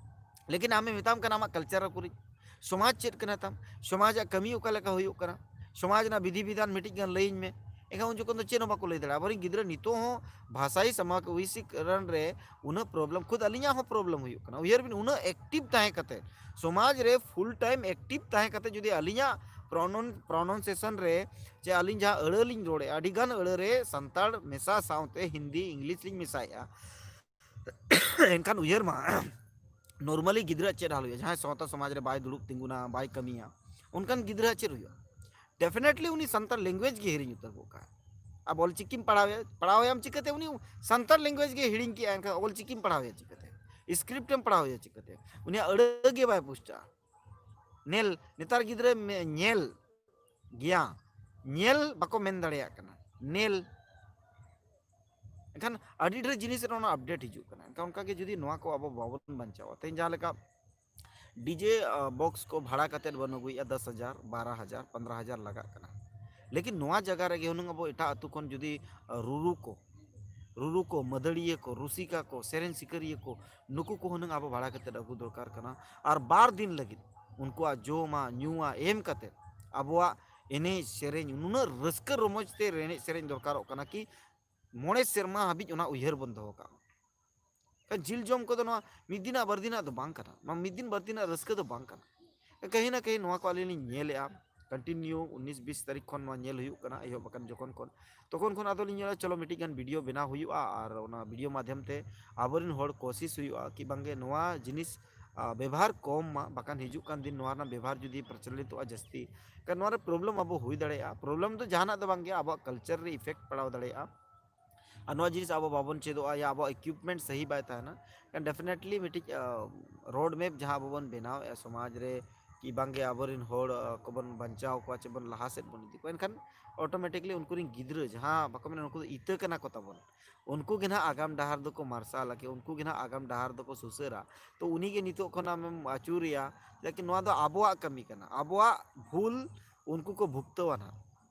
ᱞᱮᱠᱤᱱ ᱟᱢᱮ ᱢᱮᱛᱟᱢ ᱠᱟᱱᱟ ᱟᱢᱟᱜ ᱠᱟᱞᱪᱟᱨ ᱩᱠᱩᱨᱤᱡ, ᱥᱚᱢᱟᱡᱽ ᱪᱮᱫ ᱠᱟᱱᱟ ᱛᱟᱢ, ᱥᱚᱢᱟᱡᱽ ᱟᱜ ᱠᱟᱹᱢᱤ ᱚᱠᱟ ᱞᱮᱠᱟ ᱦᱩᱭᱩᱜ ᱠᱟᱱᱟ, ᱥᱚᱢᱟᱡᱽ ᱨᱮᱱᱟᱜ ᱵᱤᱫᱷᱤ ᱵᱤᱫᱷᱟᱱ ᱢᱤᱫᱴᱤᱡ ᱜᱟᱱ ᱞᱟᱹᱭᱟᱹᱧ ᱢᱮ᱾ ᱮᱱᱠᱷᱟᱱ ᱩᱱ ᱡᱚᱠᱷᱚᱱ ᱫᱚ ᱪᱮᱫ ᱦᱚᱸ ᱵᱟᱠᱚ ᱞᱟᱹᱭ ᱫᱟᱲᱮᱭᱟᱜᱼᱟ᱾ ᱟᱵᱚᱨᱮᱱ ᱜᱤᱫᱽᱨᱟᱹ ᱱᱤᱛᱚᱜ ᱦᱚᱸ ᱵᱷᱟᱥᱟᱭ ᱥᱚᱢᱟᱡᱽ ᱵᱳᱭᱥᱤᱠᱨᱚᱱ ᱨᱮ ᱩᱱᱟᱹᱜ ᱯᱨᱚᱵᱞᱮᱢ, ᱠᱷᱩᱫ ᱟᱹᱞᱤᱧᱟᱜ ᱦᱚᱸ ᱯᱨᱚᱵᱞᱮᱢ ᱦᱩᱭᱩᱜ ᱠᱟᱱᱟ᱾ ᱩᱭᱦᱟᱹᱨ ᱵᱤᱱ, ᱩᱱᱟᱹᱜ ᱮᱠᱴᱤᱵᱷ ᱛᱟᱦᱮᱸ ᱠᱟᱛᱮ, ᱥᱚᱢᱟᱡᱽ ᱨᱮ ᱯᱷᱩᱞ ᱴᱟᱭᱤᱢ ᱮᱠᱴᱤᱵᱷ ᱛᱟᱦᱮᱸ ᱠᱟᱛᱮ ᱡᱩᱫᱤ ᱟᱹᱞᱤᱧᱟᱜ ᱯᱨᱚᱱᱚᱱ-, ᱯᱨᱚᱱᱟᱣᱩᱱᱥᱤᱭᱮᱥᱚᱱ ᱨᱮ, ᱪᱮ ᱟᱹᱞᱤᱧ ᱡᱟᱦᱟᱸ ᱟᱹᱲᱟᱹ ᱞᱤᱧ ᱨᱚᱲᱮᱫᱼᱟ, ᱟᱹᱰᱤ ᱜᱟᱱ ᱟᱹᱲᱟᱹ ᱨᱮ ᱥᱟᱱᱛᱟᱲ ᱢᱮᱥᱟ ᱥᱟᱶᱛᱮ ᱦᱤᱱᱫᱤ, ᱤᱝᱞᱤᱥ ᱞᱤᱧ ᱢᱮᱥᱟᱭᱮᱫᱼᱟ, ᱮᱱᱠᱷᱟᱱ ᱩᱭᱦᱟᱹᱨ ᱢᱟ, ᱱᱚᱨᱢᱟᱞᱤ ᱜᱤᱫᱽᱨᱟᱹ ᱪᱮᱫ ᱦᱟᱞ ᱦᱩᱭᱩᱜᱼᱟ? ᱡᱟᱦᱟᱸᱭ ᱥᱟᱶᱛᱟ ᱥᱚᱢᱟᱡᱽ ᱨᱮ ᱵᱟᱭ ᱫᱩᱲᱩᱵ ᱛᱤᱸᱜᱩᱱᱟ, ᱵᱟᱭ ᱠᱟᱹᱢᱤᱭᱟ, ᱚᱱᱠᱟᱱ ᱜᱤᱫᱽᱨᱟᱹ ᱪᱮᱫ ᱦᱩᱭᱩᱜᱼᱟ? ᱰᱮᱯᱷᱤᱱᱮᱴᱞᱤ ᱩᱱᱤ ᱥᱟᱱᱛᱟᱲ ᱞᱮᱝᱜᱩᱭᱮᱡᱽ ᱜᱮ ᱦᱤᱲᱤᱧ ᱩᱛᱟᱹᱨ ᱜᱚᱫ ᱠᱟᱜᱼᱟᱭ᱾ ᱟᱵᱚ ᱚᱞᱪᱤᱠᱤᱢ ᱯᱟᱲᱦᱟᱣᱮᱭᱟ, ᱯᱟᱲᱦᱟᱣᱮᱭᱟᱢ ᱪᱤᱠᱟᱹᱛᱮ? ᱩᱱᱤ ᱥᱟᱱᱛᱟᱲ ᱞᱮᱝᱜᱩᱭᱮᱡᱽ ᱜᱮ ᱦᱤᱲᱤᱧ ᱠᱮᱜᱼᱟᱭ, ᱮᱱᱠᱷᱟᱱ ᱚᱞᱪᱤᱠᱤᱢ ᱯᱟᱲᱦᱟᱣᱮᱭᱟ ᱪᱤᱠᱟᱹᱛᱮ? ᱥᱠᱨᱤᱯᱴ ᱮᱢ ᱯᱟᱲᱦᱟᱣᱮᱭᱟ ᱪᱤᱠᱟᱹᱛᱮ? ᱩᱱᱤᱭᱟᱜ ᱟᱹᱲᱟᱹ ᱜᱮ ᱵᱟᱭ ᱯᱩᱥᱴᱟᱹᱜᱼᱟ᱾ ᱧᱮᱞ, ᱱᱮᱛᱟᱨ ᱜᱤᱫᱽᱨᱟᱹ ᱢᱮ-, ᱧᱮᱞ ᱜᱮᱭᱟ, ᱧᱮᱞ ᱵᱟᱠᱚ ᱢᱮᱱ ᱫᱟᱲᱮᱭᱟᱜ ᱠᱟᱱᱟ, ᱧᱮᱞ᱾ ᱮᱱᱠᱷᱟᱱ ᱟᱹᱰᱤ ᱰᱷᱮᱨ ᱡᱤᱱᱤᱥ ᱨᱮ ᱚᱱᱟ ᱟᱯᱰᱮᱴ ᱦᱤᱡᱩᱜ ᱠᱟᱱᱟ᱾ ᱮᱱᱠᱷᱟᱱ ᱚᱱᱠᱟᱜᱮ ᱡᱩᱫᱤ ᱱᱚᱣᱟ ᱠᱚ ᱟᱵᱚ ᱵᱟᱵᱚᱱ ᱵᱟᱧᱪᱟᱣᱟ, ᱛᱮᱦᱮᱧ ᱡᱟᱦᱟᱸ ᱞᱮᱠᱟ ᱰᱤᱡᱮ ᱵᱚᱠᱥ ᱠᱚ ᱵᱷᱟᱲᱟ ᱠᱟᱛᱮᱫ ᱵᱚᱱ ᱟᱹᱜᱩᱭᱮᱫᱼᱟ, ᱫᱚᱥ ᱦᱟᱡᱟᱨ, ᱵᱟᱨᱚ ᱦᱟᱡᱟᱨ, ᱯᱚᱱᱫᱽᱨᱚ ᱦᱟᱡᱟᱨ ᱞᱟᱜᱟᱜ ᱠᱟᱱᱟ, ᱞᱮᱠᱤᱱ ᱱᱚᱣᱟ ᱡᱟᱭᱜᱟ ᱨᱮᱜᱮ ᱦᱩᱱᱟᱹᱝ ᱟᱵᱚ ᱮᱴᱟᱜ ᱟᱹᱛᱩ ᱠᱷᱚᱱ ᱡᱩᱫᱤ ᱨᱩᱨᱩ ᱠᱚ, ᱨᱩᱨᱩ ᱠᱚ, ᱢᱟᱹᱫᱟᱹᱲᱤᱭᱟᱹ ᱠᱚ, ᱨᱩᱥᱤᱠᱟ ᱠᱚ, ᱥᱮᱨᱮᱧ ᱥᱤᱠᱟᱹᱨᱤᱭᱟᱹ ᱠᱚ, ᱱᱩᱠᱩ ᱠᱚ ᱦᱩᱱᱟᱹᱝ ᱟᱵᱚ ᱵᱷᱟᱲᱟ ᱠᱟᱛᱮᱫ ᱟᱹᱜᱩ ᱫᱚᱨᱠᱟᱨ ᱠᱟᱱᱟ᱾ ᱟᱨ ᱵᱟᱨ ᱫᱤᱱ ᱞᱟᱹᱜᱤᱫ ᱩᱱᱠᱩᱣᱟᱜ ᱡᱚᱢᱟᱜ ᱧᱩᱣᱟᱜ ᱮᱢ ᱠᱟᱛᱮᱫ ᱟᱵᱚᱣᱟᱜ ᱮᱱᱮᱡ ᱥᱮᱨᱮᱧ ᱱᱩᱱᱟᱹᱜ ᱨᱟᱹᱥᱠᱟᱹ ᱨᱚᱢᱚᱡᱽ ᱛᱮ ᱮᱱᱮᱡ ᱥᱮᱨᱮᱧ ᱫᱚᱨᱠᱟᱨᱚᱜ ᱠᱟᱱᱟ ᱠᱤ ᱢᱚᱬᱮ ᱥᱮᱨᱢᱟ ᱦᱟᱹᱵᱤᱡ ᱚᱱᱟ ᱩᱭᱦᱟᱹᱨ ᱵᱚᱱ ᱫᱚᱦᱚ ᱠᱟᱜ ᱢᱟ᱾ ᱡᱤᱞ ᱡᱚᱢ ᱠᱚᱫᱚ ᱱᱚᱣᱟ ᱢᱤᱫ ᱫᱤᱱᱟᱜ ᱵᱟᱨ ᱫᱤᱱᱟᱜ ᱫᱚ ᱵᱟᱝ ᱠᱟᱱᱟ, ᱱᱚᱣᱟ ᱢᱤᱫ ᱫᱤᱱ ᱵᱟᱨ ᱫᱤᱱᱟᱜ ᱨᱟᱹᱥᱠᱟᱹ ᱫᱚ ᱵᱟᱝ ᱠᱟᱱᱟ᱾ ᱠᱟᱹᱦᱤ ᱱᱟ ᱠᱟᱹᱦᱤ ᱱᱚᱣᱟ ᱠᱚ ᱟᱹᱞᱤᱧ ᱞᱤᱧ ᱧᱮᱞᱮᱜᱼᱟ, ᱠᱚᱱᱴᱤᱱᱤᱭᱩ ᱩᱱᱤᱥ ᱵᱤᱥ ᱛᱟᱹᱨᱤᱠᱷ ᱠᱷᱚᱱ ᱱᱚᱣᱟ ᱧᱮᱞ ᱦᱩᱭᱩᱜ ᱠᱟᱱᱟ, ᱮᱦᱚᱵ ᱟᱠᱟᱱ ᱡᱚᱠᱷᱚᱱ ᱠᱷᱚᱱ, ᱛᱚᱠᱷᱚᱱ ᱠᱷᱚᱱ ᱟᱫᱚ ᱞᱤᱧ ᱧᱮᱞᱟ ᱪᱚᱞᱚ ᱢᱤᱫᱴᱤᱡ ᱜᱟᱱ ᱵᱷᱤᱰᱤᱭᱳ ᱵᱮᱱᱟᱣ ᱦᱩᱭᱩᱜᱼᱟ ᱟᱨ ᱚᱱᱟ ᱵᱷᱤᱰᱤᱭᱳ ᱢᱟᱫᱽᱫᱷᱚᱢ ᱛᱮ ᱟᱵᱚᱨᱮᱱ ᱦᱚᱲ ᱠᱳᱥᱤᱥ ᱦᱩᱭᱩᱜᱼᱟ ᱠᱤ ᱵᱟᱝᱜᱮ ᱱᱚᱣᱟ ᱡᱤᱱᱤᱥ ᱟ, ᱵᱮᱵᱷᱟᱨ ᱠᱚᱢ ᱢᱟ, ᱵᱟᱠᱷᱟᱱ ᱦᱤᱡᱩᱜ ᱠᱟᱱ ᱫᱤᱱ ᱱᱚᱣᱟ ᱨᱮᱱᱟᱜ ᱵᱮᱵᱷᱟᱨ ᱡᱩᱫᱤ ᱯᱨᱚᱪᱚᱞᱤᱛᱚᱜᱼᱟ ᱡᱟᱹᱥᱛᱤ, ᱠᱷᱟᱱ ᱱᱚᱣᱟ ᱨᱮ ᱯᱨᱚᱵᱞᱮᱢ ᱟᱵᱚ ᱦᱩᱭ ᱫᱟᱲᱮᱭᱟᱜᱼᱟ᱾ ᱯᱨᱚᱵᱞᱮᱢ ᱫᱚ ᱡᱟᱦᱟᱱᱟᱜ ᱫᱚ ᱵᱟᱝ ᱜᱮ, ᱟᱵᱚᱣᱟᱜ ᱠᱟᱞᱪᱟᱨ ᱨᱮ ᱤᱯᱷᱮᱠᱴ ᱯᱟᱲᱟᱣ ᱫᱟᱲᱮᱭᱟᱜᱼᱟ᱾ ᱟᱨ ᱱᱚᱣᱟ ᱡᱤᱱᱤᱥ ᱟᱵᱚ ᱵᱟᱵᱚᱱ ᱪᱮᱫᱚᱜᱼᱟ ᱭᱟ ᱟᱵᱚᱣᱟᱜ ᱤᱠᱩᱭᱤᱯᱢᱮᱱᱴ ᱥᱟᱹᱦᱤ ᱵᱟᱭ ᱛᱟᱦᱮᱱᱟ, ᱠᱷᱟᱱ ᱰᱮᱯᱷᱤᱱᱮᱴᱞᱤ ᱢᱤᱫᱴᱤᱡ ᱨᱳᱰ ᱢᱮᱯ ᱡᱟᱦᱟᱸ ᱟᱵᱚ ᱵᱚᱱ ᱵᱮᱱᱟᱣᱮᱫᱼᱟ ᱥᱚᱢᱟᱡᱽ ᱨᱮ, ᱠᱤ ᱵᱟᱝᱜᱮ ᱟᱵᱚᱨᱮᱱ ᱦᱚᱲ ᱟ, ᱠᱚᱵᱚᱱ ᱵᱟᱧᱪᱟᱣ ᱠᱚᱣᱟ ᱪᱮ ᱵᱚᱱ ᱞᱟᱦᱟ ᱥᱮᱫ ᱵᱚᱱ ᱤᱫᱤ ᱠᱚᱣᱟ, ᱮᱱᱠᱷᱟᱱ ᱚᱴᱳᱢᱮᱴᱤᱠᱞᱤ ᱩᱱᱠᱩ ᱨᱮᱱ ᱜᱤᱫᱽᱨᱟᱹ ᱡᱟᱦᱟᱸ ᱵᱟᱠᱚ ᱢᱮᱱᱟ ᱩᱱᱠᱩ ᱫᱚ ᱤᱛᱟᱹ ᱠᱟᱱᱟ ᱠᱚ ᱛᱟᱵᱚᱱ, ᱩᱱᱠᱩ ᱜᱮ ᱱᱟᱦᱟᱜ ᱟᱜᱟᱢ ᱰᱟᱦᱟᱨ ᱫᱚᱠᱚ ᱢᱟᱨᱥᱟᱞᱟ ᱠᱤ ᱩᱱᱠᱩ ᱜᱮ ᱱᱟᱦᱟᱜ ᱟᱜᱟᱢ ᱰᱟᱦᱟᱨ ᱫᱚᱠᱚ ᱥᱩᱥᱟᱹᱨᱟ᱾ ᱛᱚ ᱩᱱᱤ ᱜᱮ ᱱᱤᱛᱚᱜ ᱠᱷᱚᱱ ᱟᱢᱮᱢ ᱟᱹᱪᱩᱨᱮᱭᱟ, ᱞᱮᱠᱤᱱ ᱱᱚᱣᱟ ᱫᱚ ᱟᱵᱚᱣᱟᱜ ᱠᱟᱹᱢᱤ ᱠᱟᱱᱟ, ᱟᱵᱚᱣᱟᱜ ᱵᱷᱩᱞ ᱩᱱᱠᱩ ᱠᱚ ᱵᱷᱩᱜᱛᱟᱹᱣᱟ ᱱᱟᱦᱟᱜ᱾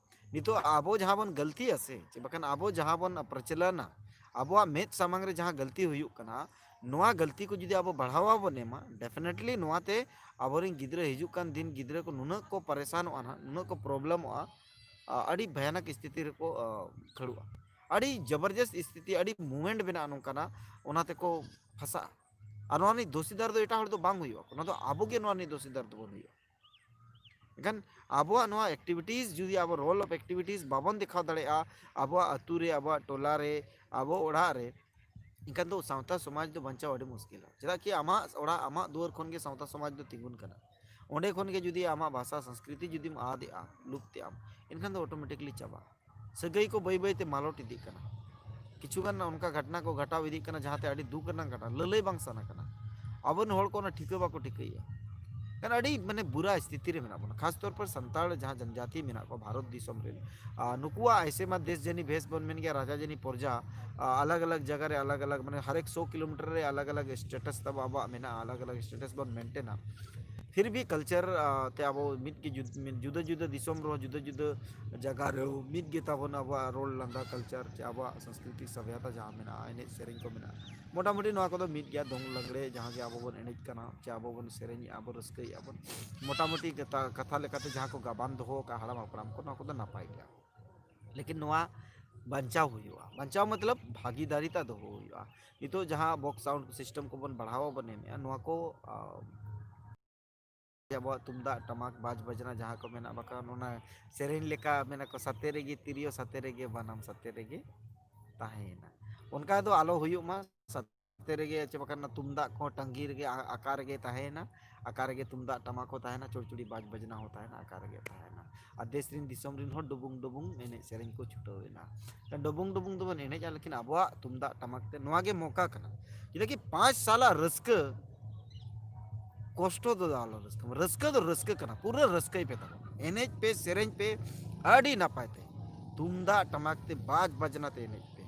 ᱱᱤᱛᱚᱜ ᱟᱵᱚ ᱡᱟᱦᱟᱸ ᱵᱚᱱ ᱜᱟᱹᱞᱛᱤᱭᱟ ᱥᱮ, ᱪᱮ ᱵᱟᱠᱷᱟᱱ ᱟᱵᱚ ᱡᱟᱦᱟᱸ ᱵᱚᱱ ᱯᱨᱚᱪᱚᱞᱚᱱᱟ, ᱟᱵᱚᱣᱟᱜ ᱢᱮᱫ ᱥᱟᱢᱟᱝ ᱨᱮ ᱡᱟᱦᱟᱸ ᱜᱟᱹᱞᱛᱤ ᱦᱩᱭᱩᱜ ᱠᱟᱱᱟ, ᱱᱚᱣᱟ ᱜᱟᱹᱞᱛᱤ ᱠᱚ ᱡᱩᱫᱤ ᱟᱵᱚ ᱵᱟᱲᱦᱟᱣᱟ ᱵᱚᱱ ᱮᱢᱟ, ᱰᱮᱯᱷᱤᱱᱮᱴᱞᱤ ᱱᱚᱣᱟᱛᱮ ᱟᱵᱚᱨᱮᱱ ᱜᱤᱫᱽᱨᱟᱹ, ᱦᱤᱡᱩᱜ ᱠᱟᱱ ᱫᱤᱱ ᱜᱤᱫᱽᱨᱟᱹ ᱠᱚ ᱱᱩᱱᱟᱹᱜ ᱠᱚ ᱯᱟᱨᱮᱥᱟᱱᱚᱜᱼᱟ ᱱᱟᱦᱟᱜ, ᱱᱩᱱᱟᱹᱜ ᱠᱚ ᱯᱨᱚᱵᱞᱮᱢᱚᱜᱼᱟ, ᱟ, ᱟᱹᱰᱤ ᱵᱷᱚᱭᱟᱱᱚᱠ ᱥᱛᱷᱤᱛᱤ ᱨᱮᱠᱚ, ᱟ, ᱠᱷᱟᱹᱲᱩᱜᱼᱟ᱾ ᱟᱹᱰᱤ ᱡᱚᱵᱚᱨᱡᱚᱥᱛ ᱥᱛᱷᱤᱛᱤ, ᱟᱹᱰᱤ ᱢᱩᱢᱮᱱᱴ ᱢᱮᱱᱟᱜᱼᱟ ᱱᱚᱝᱠᱟᱱᱟᱜ, ᱚᱱᱟ ᱛᱮᱠᱚ ᱯᱷᱟᱥᱟᱜᱼᱟ᱾ ᱟᱨ ᱱᱚᱣᱟ ᱨᱤᱱᱤᱡ ᱫᱳᱥᱤᱫᱟᱨ ᱫᱚ ᱮᱴᱟᱜ ᱦᱚᱲ ᱫᱚ ᱵᱟᱝ ᱦᱩᱭᱩᱜᱼᱟ, ᱚᱱᱟ ᱫᱚ ᱟᱵᱚ ᱜᱮ ᱱᱚᱣᱟ ᱨᱤᱱᱤᱡ ᱫᱳᱥᱤᱫᱟᱨ ᱫᱚᱵᱚᱱ ᱦᱩᱭᱩᱜᱼᱟ᱾ ᱮᱱᱠᱷᱟᱱ ᱟᱵᱚᱣᱟᱜ ᱱᱚᱣᱟ ᱮᱠᱴᱤᱵᱷᱤᱴᱤᱡᱽ ᱡᱩᱫᱤ ᱟᱵᱚ ᱨᱳᱞ ᱚᱯᱷ ᱮᱠᱴᱤᱵᱷᱤᱴᱤᱡᱽ ᱵᱟᱵᱚᱱ ᱫᱮᱠᱷᱟᱣ ᱫᱟᱲᱮᱭᱟᱜᱼᱟ ᱟᱵᱚᱣᱟᱜ ᱟᱹᱛᱩ ᱨᱮ, ᱟᱵᱚᱣᱟᱜ ᱴᱚᱞᱟ ᱨᱮ, ᱟᱵᱚ ᱚᱲᱟᱜ ᱨᱮ, ᱮᱱᱠᱷᱟᱱ ᱫᱚ ᱥᱟᱶᱛᱟ ᱥᱚᱢᱟᱡᱽ ᱫᱚ ᱵᱟᱧᱪᱟᱣ ᱟᱹᱰᱤ ᱢᱩᱥᱠᱤᱞᱟ᱾ ᱪᱮᱫᱟᱜ ᱠᱤ ᱟᱢᱟᱜ ᱚᱲᱟᱜ, ᱟᱢᱟᱜ ᱫᱩᱣᱟᱹᱨ ᱠᱷᱚᱱ ᱜᱮ ᱥᱟᱶᱛᱟ ᱥᱚᱢᱟᱡᱽ ᱫᱚ ᱛᱤᱸᱜᱩᱱ ᱠᱟᱱᱟ᱾ ᱚᱸᱰᱮ ᱠᱷᱚᱱ ᱜᱮ ᱡᱩᱫᱤ ᱟᱢᱟᱜ ᱵᱷᱟᱥᱟ ᱥᱚᱝᱥᱠᱨᱤᱛᱤ ᱡᱩᱫᱤᱢ ᱟᱫᱮᱜᱼᱟ, ᱞᱩᱯᱛᱮᱜᱼᱟᱢ, ᱮᱱᱠᱷᱟᱱ ᱫᱚ ᱚᱴᱳᱢᱮᱴᱤᱠᱞᱤ ᱪᱟᱵᱟᱜᱼᱟ᱾ ᱥᱟᱹᱜᱟᱹᱭ ᱠᱚ ᱵᱟᱹᱭ ᱵᱟᱹᱭ ᱛᱮ ᱢᱟᱞᱚᱴ ᱤᱫᱤᱜ ᱠᱟᱱᱟ᱾ ᱠᱤᱪᱷᱩ ᱜᱟᱱ ᱚᱱᱠᱟ ᱜᱷᱚᱴᱱᱟ ᱠᱚ ᱜᱷᱚᱴᱟᱣ ᱤᱫᱤᱜ ᱠᱟᱱᱟ, ᱡᱟᱦᱟᱸᱛᱮ ᱟᱹᱰᱤ ᱫᱩᱠ ᱨᱮᱱᱟᱜ ᱜᱷᱚᱴᱱᱟ, ᱞᱟᱹᱞᱟᱹᱭ ᱵᱟᱝ ᱥᱟᱱᱟ ᱠᱟᱱᱟ᱾ ᱟᱵᱚᱨᱮᱱ ᱦᱚᱲ ᱠᱚ ᱚᱱᱟ ᱴᱷᱤᱠᱟᱹ ᱵᱟᱠᱚ ᱴᱷᱤᱠᱟᱹᱭᱮᱫᱼᱟ᱾ ᱠᱟᱨᱚᱱ ᱟᱹᱰᱤ ᱢᱟᱱᱮ ᱵᱩᱨᱟ ᱥᱛᱷᱤᱛᱤ ᱨᱮ ᱢᱮᱱᱟᱜ ᱵᱚᱱᱟ, ᱠᱷᱟᱥ ᱛᱚᱨ ᱯᱚᱨ ᱥᱟᱱᱛᱟᱲ ᱡᱟᱦᱟᱸ ᱡᱟᱹᱛᱤ ᱢᱮᱱᱟᱜ ᱠᱚᱣᱟ ᱵᱷᱟᱨᱚᱛ ᱫᱤᱥᱚᱢ ᱨᱮᱱ, ᱟᱨ ᱱᱩᱠᱩᱣᱟᱜ ᱟᱭᱥᱮ ᱢᱟ ᱫᱮᱥ ᱡᱟᱹᱱᱤ ᱵᱷᱮᱥ ᱵᱚᱱ ᱢᱮᱱ ᱜᱮᱭᱟ, ᱨᱟᱡᱟ ᱡᱟᱹᱱᱤ ᱯᱨᱚᱡᱟ, ᱟᱨ ᱟᱞᱟᱜᱽ ᱟᱞᱟᱜᱽ ᱡᱟᱭᱜᱟ ᱨᱮ ᱟᱞᱟᱜᱽ ᱟᱞᱟᱜᱽ, ᱢᱟᱱᱮ ᱦᱟᱨᱮᱠ ᱥᱚ ᱠᱤᱞᱳᱢᱤᱴᱟᱨ ᱨᱮ ᱟᱞᱟᱜᱽ ᱟᱞᱟᱜᱽ ᱥᱴᱮᱴᱟᱥ ᱛᱟᱵᱚ ᱟᱵᱚᱣᱟᱜ ᱢᱮᱱᱟᱜᱼᱟ, ᱟᱞᱟᱜᱽ ᱟᱞᱟᱜᱽ ᱥᱴᱮᱴᱟᱥ ᱵᱚᱱ ᱢᱮᱱᱴᱮᱱᱟ᱾ ᱯᱷᱤᱨ ᱵᱷᱤ ᱠᱟᱞᱪᱟᱨ ᱛᱮ ᱟᱵᱚ ᱢᱤᱫ ᱜᱮ ᱡᱩᱫ-, ᱢᱤᱫ ᱡᱩᱫᱟᱹ ᱡᱩᱫᱟᱹ ᱫᱤᱥᱚᱢ ᱨᱮᱦᱚᱸ ᱡᱩᱫᱟᱹ ᱡᱩᱫᱟᱹ ᱡᱟᱭᱜᱟ ᱨᱮᱦᱚᱸ ᱢᱤᱫ ᱜᱮ ᱛᱟᱵᱚᱱ ᱟᱵᱚᱣᱟᱜ ᱨᱚᱲ ᱞᱟᱸᱫᱟ ᱠᱟᱞᱪᱟᱨ ᱪᱮ ᱟᱵᱚᱣᱟᱜ ᱥᱚᱝᱥᱠᱨᱤᱛᱤ ᱥᱟᱵᱷᱭᱟᱛᱟ ᱡᱟᱦᱟᱸ ᱢᱮᱱᱟᱜᱼᱟ, ᱮᱱᱮᱡ ᱥᱮᱨᱮᱧ ᱠᱚ ᱢᱮᱱᱟᱜᱼᱟ, ᱢᱚᱴᱟᱢᱩᱴᱤ ᱱᱚᱣᱟ ᱠᱚᱫᱚ ᱢᱤᱫ ᱜᱮᱭᱟ᱾ ᱫᱚᱝ ᱞᱟᱜᱽᱲᱮ ᱡᱟᱦᱟᱸ ᱜᱮ ᱟᱵᱚ ᱵᱚᱱ ᱮᱱᱮᱡ ᱠᱟᱱᱟ ᱪᱮ ᱟᱵᱚ ᱵᱚᱱ ᱥᱮᱨᱮᱧᱮᱜᱼᱟ, ᱵᱚᱱ ᱨᱟᱹᱥᱠᱟᱹᱭᱮᱜᱼᱟ ᱵᱚᱱ, ᱢᱚᱴᱟᱢᱩᱴᱤ ᱠᱟᱛᱷᱟ, ᱠᱟᱛᱷᱟ ᱞᱮᱠᱟᱛᱮ ᱡᱟᱦᱟᱸ ᱠᱚ ᱜᱟᱵᱟᱱ ᱫᱚᱦᱚ ᱟᱠᱟᱫ ᱦᱟᱲᱟᱢ ᱦᱟᱯᱲᱟᱢ ᱠᱚ, ᱱᱚᱣᱟ ᱠᱚᱫᱚ ᱱᱟᱯᱟᱭ ᱜᱮᱭᱟ᱾ ᱞᱮᱠᱤᱱ ᱱᱚᱣᱟ ᱵᱟᱧᱪᱟᱣ ᱦᱩᱭᱩᱜᱼᱟ, ᱵᱟᱧᱪᱟᱣ ᱢᱚᱛᱞᱚᱵ ᱵᱷᱟᱹᱜᱤᱫᱟᱨᱤᱛᱟ ᱫᱚᱦᱚ ᱦᱩᱭᱩᱜᱼᱟ᱾ ᱱᱤᱛᱚᱜ ᱡᱟᱦᱟᱸ ᱵᱚᱠᱥ ᱥᱟᱣᱩᱱᱰ ᱥᱤᱥᱴᱮᱢ ᱠᱚᱵᱚᱱ ᱵᱟᱲᱦᱟᱣ ᱵᱚᱱ ᱮᱢᱮᱜᱼᱟ, ᱱᱚᱣᱟ ᱠᱚ, ᱟ, ᱟᱵᱚᱣᱟᱜ ᱛᱩᱢᱫᱟᱜ ᱴᱟᱢᱟᱠ ᱵᱟᱡᱽ ᱵᱟᱡᱽᱱᱟ ᱡᱟᱦᱟᱸ ᱠᱚ ᱢᱮᱱᱟᱜ, ᱵᱟᱠᱷᱟᱱ ᱚᱱᱟ ᱥᱮᱨᱮᱧ ᱞᱮᱠᱟ ᱢᱮᱱᱟ ᱠᱚ, "ᱥᱟᱛᱮ ᱨᱮᱜᱮ ᱛᱤᱨᱭᱳ, ᱥᱟᱛᱮ ᱨᱮᱜᱮ ᱵᱟᱱᱟᱢ, ᱥᱟᱛᱮ ᱨᱮᱜᱮ ᱛᱟᱦᱮᱸᱭᱮᱱᱟ", ᱚᱱᱠᱟ ᱫᱚ ᱟᱞᱚ ᱦᱩᱭᱩᱜ ᱢᱟ᱾ ᱥᱟᱛᱮ ᱨᱮᱜᱮ ᱪᱮ ᱵᱟᱠᱷᱟᱱ ᱚᱱᱟ ᱛᱩᱢᱫᱟᱜ ᱠᱚᱦᱚᱸ ᱴᱟᱺᱜᱤ ᱨᱮᱜᱮ ᱟ-, ᱟᱠᱟ ᱨᱮᱜᱮ ᱛᱟᱦᱮᱸᱭᱮᱱᱟ, ᱟᱠᱟ ᱨᱮᱜᱮ ᱛᱩᱢᱫᱟᱜ ᱴᱟᱢᱟᱠ ᱦᱚᱸ ᱛᱟᱦᱮᱱᱟ, ᱪᱚᱲᱪᱚᱲᱤ ᱵᱟᱡᱽ ᱵᱟᱡᱽᱱᱟ ᱦᱚᱸ ᱛᱟᱦᱮᱱᱟ, ᱟᱠᱟ ᱨᱮᱜᱮ ᱛᱟᱦᱮᱱᱟ᱾ ᱟᱨ ᱫᱮᱥ ᱨᱤᱱ ᱫᱤᱥᱚᱢ ᱨᱤᱱ ᱦᱚᱲ ᱰᱩᱵᱩᱝ ᱰᱩᱵᱩᱝ ᱮᱱᱮᱡ ᱥᱮᱨᱮᱧ ᱠᱚ ᱪᱷᱩᱴᱟᱹᱣ ᱮᱱᱟ᱾ ᱰᱩᱵᱩᱝ ᱰᱩᱵᱩᱝ ᱫᱚᱵᱚᱱ ᱮᱱᱮᱡᱼᱟ, ᱞᱮᱠᱤᱱ ᱟᱵᱚᱣᱟᱜ ᱛᱩᱢᱫᱟᱜ ᱴᱟᱢᱟᱠ ᱛᱮ ᱱᱚᱣᱟ ᱜᱮ ᱢᱚᱠᱟ ᱠᱟᱱᱟ᱾ ᱪᱮᱫᱟᱜ ᱠᱤ ᱯᱟᱸᱪ ᱥᱟᱞᱟᱜ ᱨᱟᱹᱥᱠᱟᱹ, ᱠᱚᱥᱴᱚ ᱫᱚ ᱟᱞᱚ ᱨᱟᱹᱥᱠᱟᱹ, ᱨᱟᱹᱥᱠᱟᱹ ᱫᱚ ᱨᱟᱹᱥᱠᱟᱹ ᱠᱟᱱᱟ, ᱯᱩᱨᱟᱹ ᱨᱟᱹᱥᱠᱟᱹᱭ ᱯᱮ ᱛᱟᱵᱚᱱ, ᱮᱱᱮᱡ ᱯᱮ, ᱥᱮᱨᱮᱧ ᱯᱮ ᱟᱹᱰᱤ ᱱᱟᱯᱟᱭ ᱛᱮ, ᱛᱩᱢᱫᱟᱜ ᱴᱟᱢᱟᱠ ᱛᱮ, ᱵᱟᱡᱽ ᱵᱟᱡᱽᱱᱟ ᱛᱮ ᱮᱱᱮᱡ ᱯᱮ᱾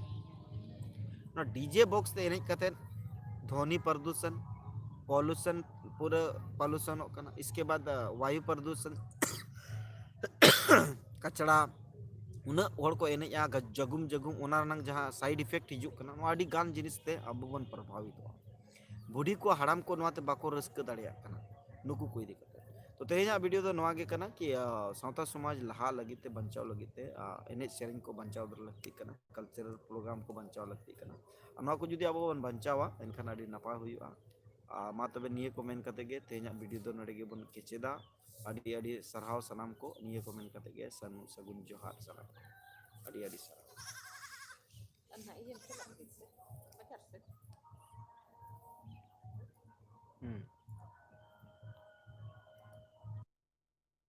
ᱚᱱᱟ ᱰᱤᱡᱮ ᱵᱚᱠᱥ ᱛᱮ ᱮᱱᱮᱡ ᱠᱟᱛᱮ ᱫᱷᱚᱱᱤ ᱯᱨᱚᱫᱩᱥᱚᱱ, ᱯᱚᱞᱩᱥᱚᱱ, ᱯᱩᱨᱟᱹ ᱯᱚᱞᱩᱥᱚᱱᱚᱜ ᱠᱟᱱᱟ᱾ ᱤᱥᱠᱮ ᱵᱟᱫ, ᱟ, ᱣᱟᱭᱩ ᱯᱨᱚᱫᱩᱥᱚᱱ, ᱠᱟᱪᱲᱟ, ᱩᱱᱟᱹᱜ ᱦᱚᱲ ᱠᱚ ᱮᱱᱮᱡᱼᱟ, ᱜᱟ-, ᱡᱟᱹᱜᱩᱢ ᱡᱟᱹᱜᱩᱢ, ᱚᱱᱟ ᱨᱮᱱᱟᱜ ᱡᱟᱦᱟᱸ ᱥᱟᱭᱤᱰ ᱤᱯᱷᱮᱠᱴ ᱦᱤᱡᱩᱜ ᱠᱟᱱᱟ, ᱱᱚᱣᱟ ᱟᱹᱰᱤ ᱜᱟᱱ ᱡᱤᱱᱤᱥ ᱛᱮ ᱟᱵᱚ ᱵᱚᱱ ᱯᱨᱚᱵᱷᱟᱵᱤᱛᱚᱜᱼᱟ᱾ ᱵᱩᱰᱷᱤ ᱠᱚ, ᱦᱟᱲᱟᱢ ᱠᱚ ᱱᱚᱣᱟ ᱛᱮ ᱵᱟᱠᱚ ᱨᱟᱹᱥᱠᱟᱹ ᱫᱟᱲᱮᱭᱟᱜ ᱠᱟᱱᱟ, ᱱᱩᱠᱩ ᱠᱚ ᱤᱫᱤ ᱠᱟᱛᱮ᱾ ᱛᱚ, ᱛᱮᱦᱮᱧᱟᱜ ᱵᱷᱤᱰᱤᱭᱳ ᱫᱚ ᱱᱚᱣᱟ ᱜᱮ ᱠᱟᱱᱟ ᱠᱤ, ᱟ, ᱥᱟᱶᱛᱟ ᱥᱚᱢᱟᱡᱽ ᱞᱟᱦᱟ ᱞᱟᱹᱜᱤᱫ ᱛᱮ, ᱵᱟᱧᱪᱟᱣ ᱞᱟᱹᱜᱤᱫ ᱛᱮ, ᱟ, ᱮᱱᱮᱡ ᱥᱮᱨᱮᱧ ᱠᱚ ᱵᱟᱧᱪᱟᱣ ᱫᱚ ᱞᱟᱹᱠᱛᱤᱜ ᱠᱟᱱᱟ, ᱠᱟᱞᱪᱟᱨᱟᱞ ᱯᱨᱳᱜᱨᱟᱢ ᱠᱚ ᱵᱟᱧᱪᱟᱣ ᱞᱟᱹᱠᱛᱤᱜ ᱠᱟᱱᱟ᱾ ᱟᱨ ᱱᱚᱣᱟ ᱠᱚ ᱡᱩᱫᱤ ᱟᱵᱚ ᱵᱚᱱ ᱵᱟᱧᱪᱟᱣᱟ, ᱮᱱᱠᱷᱟᱱ ᱟᱹᱰᱤ ᱱᱟᱯᱟᱭ ᱦᱩᱭᱩᱜᱼᱟ᱾ ᱟ, ᱢᱟ ᱛᱚᱵᱮ ᱱᱤᱭᱟᱹ ᱠᱚ ᱢᱮᱱ ᱠᱟᱛᱮ ᱜᱮ ᱛᱮᱦᱮᱧᱟᱜ ᱵᱷᱤᱰᱤᱭᱳ ᱫᱚ ᱱᱚᱰᱮ ᱜᱮᱵᱚᱱ ᱠᱮᱪᱮᱫᱟ᱾ ᱟᱹᱰᱤ ᱟᱹᱰᱤ ᱥᱟᱨᱦᱟᱣ ᱥᱟᱱᱟᱢ ᱠᱚ᱾ ᱱᱤᱭᱟᱹ ᱠᱚ ᱢᱮᱱ ᱠᱟᱛᱮ ᱜᱮ ᱥᱟᱹᱜᱩᱱ, ᱥᱟᱹᱜᱩᱱ ᱡᱚᱦᱟᱨ ᱥᱟᱱᱟᱢ ᱠᱚ᱾ ᱟᱹᱰᱤ ᱟᱹᱰᱤ ᱥᱟᱨᱦᱟᱣ᱾ ᱟᱨ ᱱᱟᱦᱟᱜ ᱤᱭᱟᱹᱢ ᱪᱟᱞᱟᱜ ᱞᱟᱹᱜᱤᱫ ᱥᱮ ᱵᱟᱡᱟᱨ ᱥᱮᱫ? ᱦᱩᱸ᱾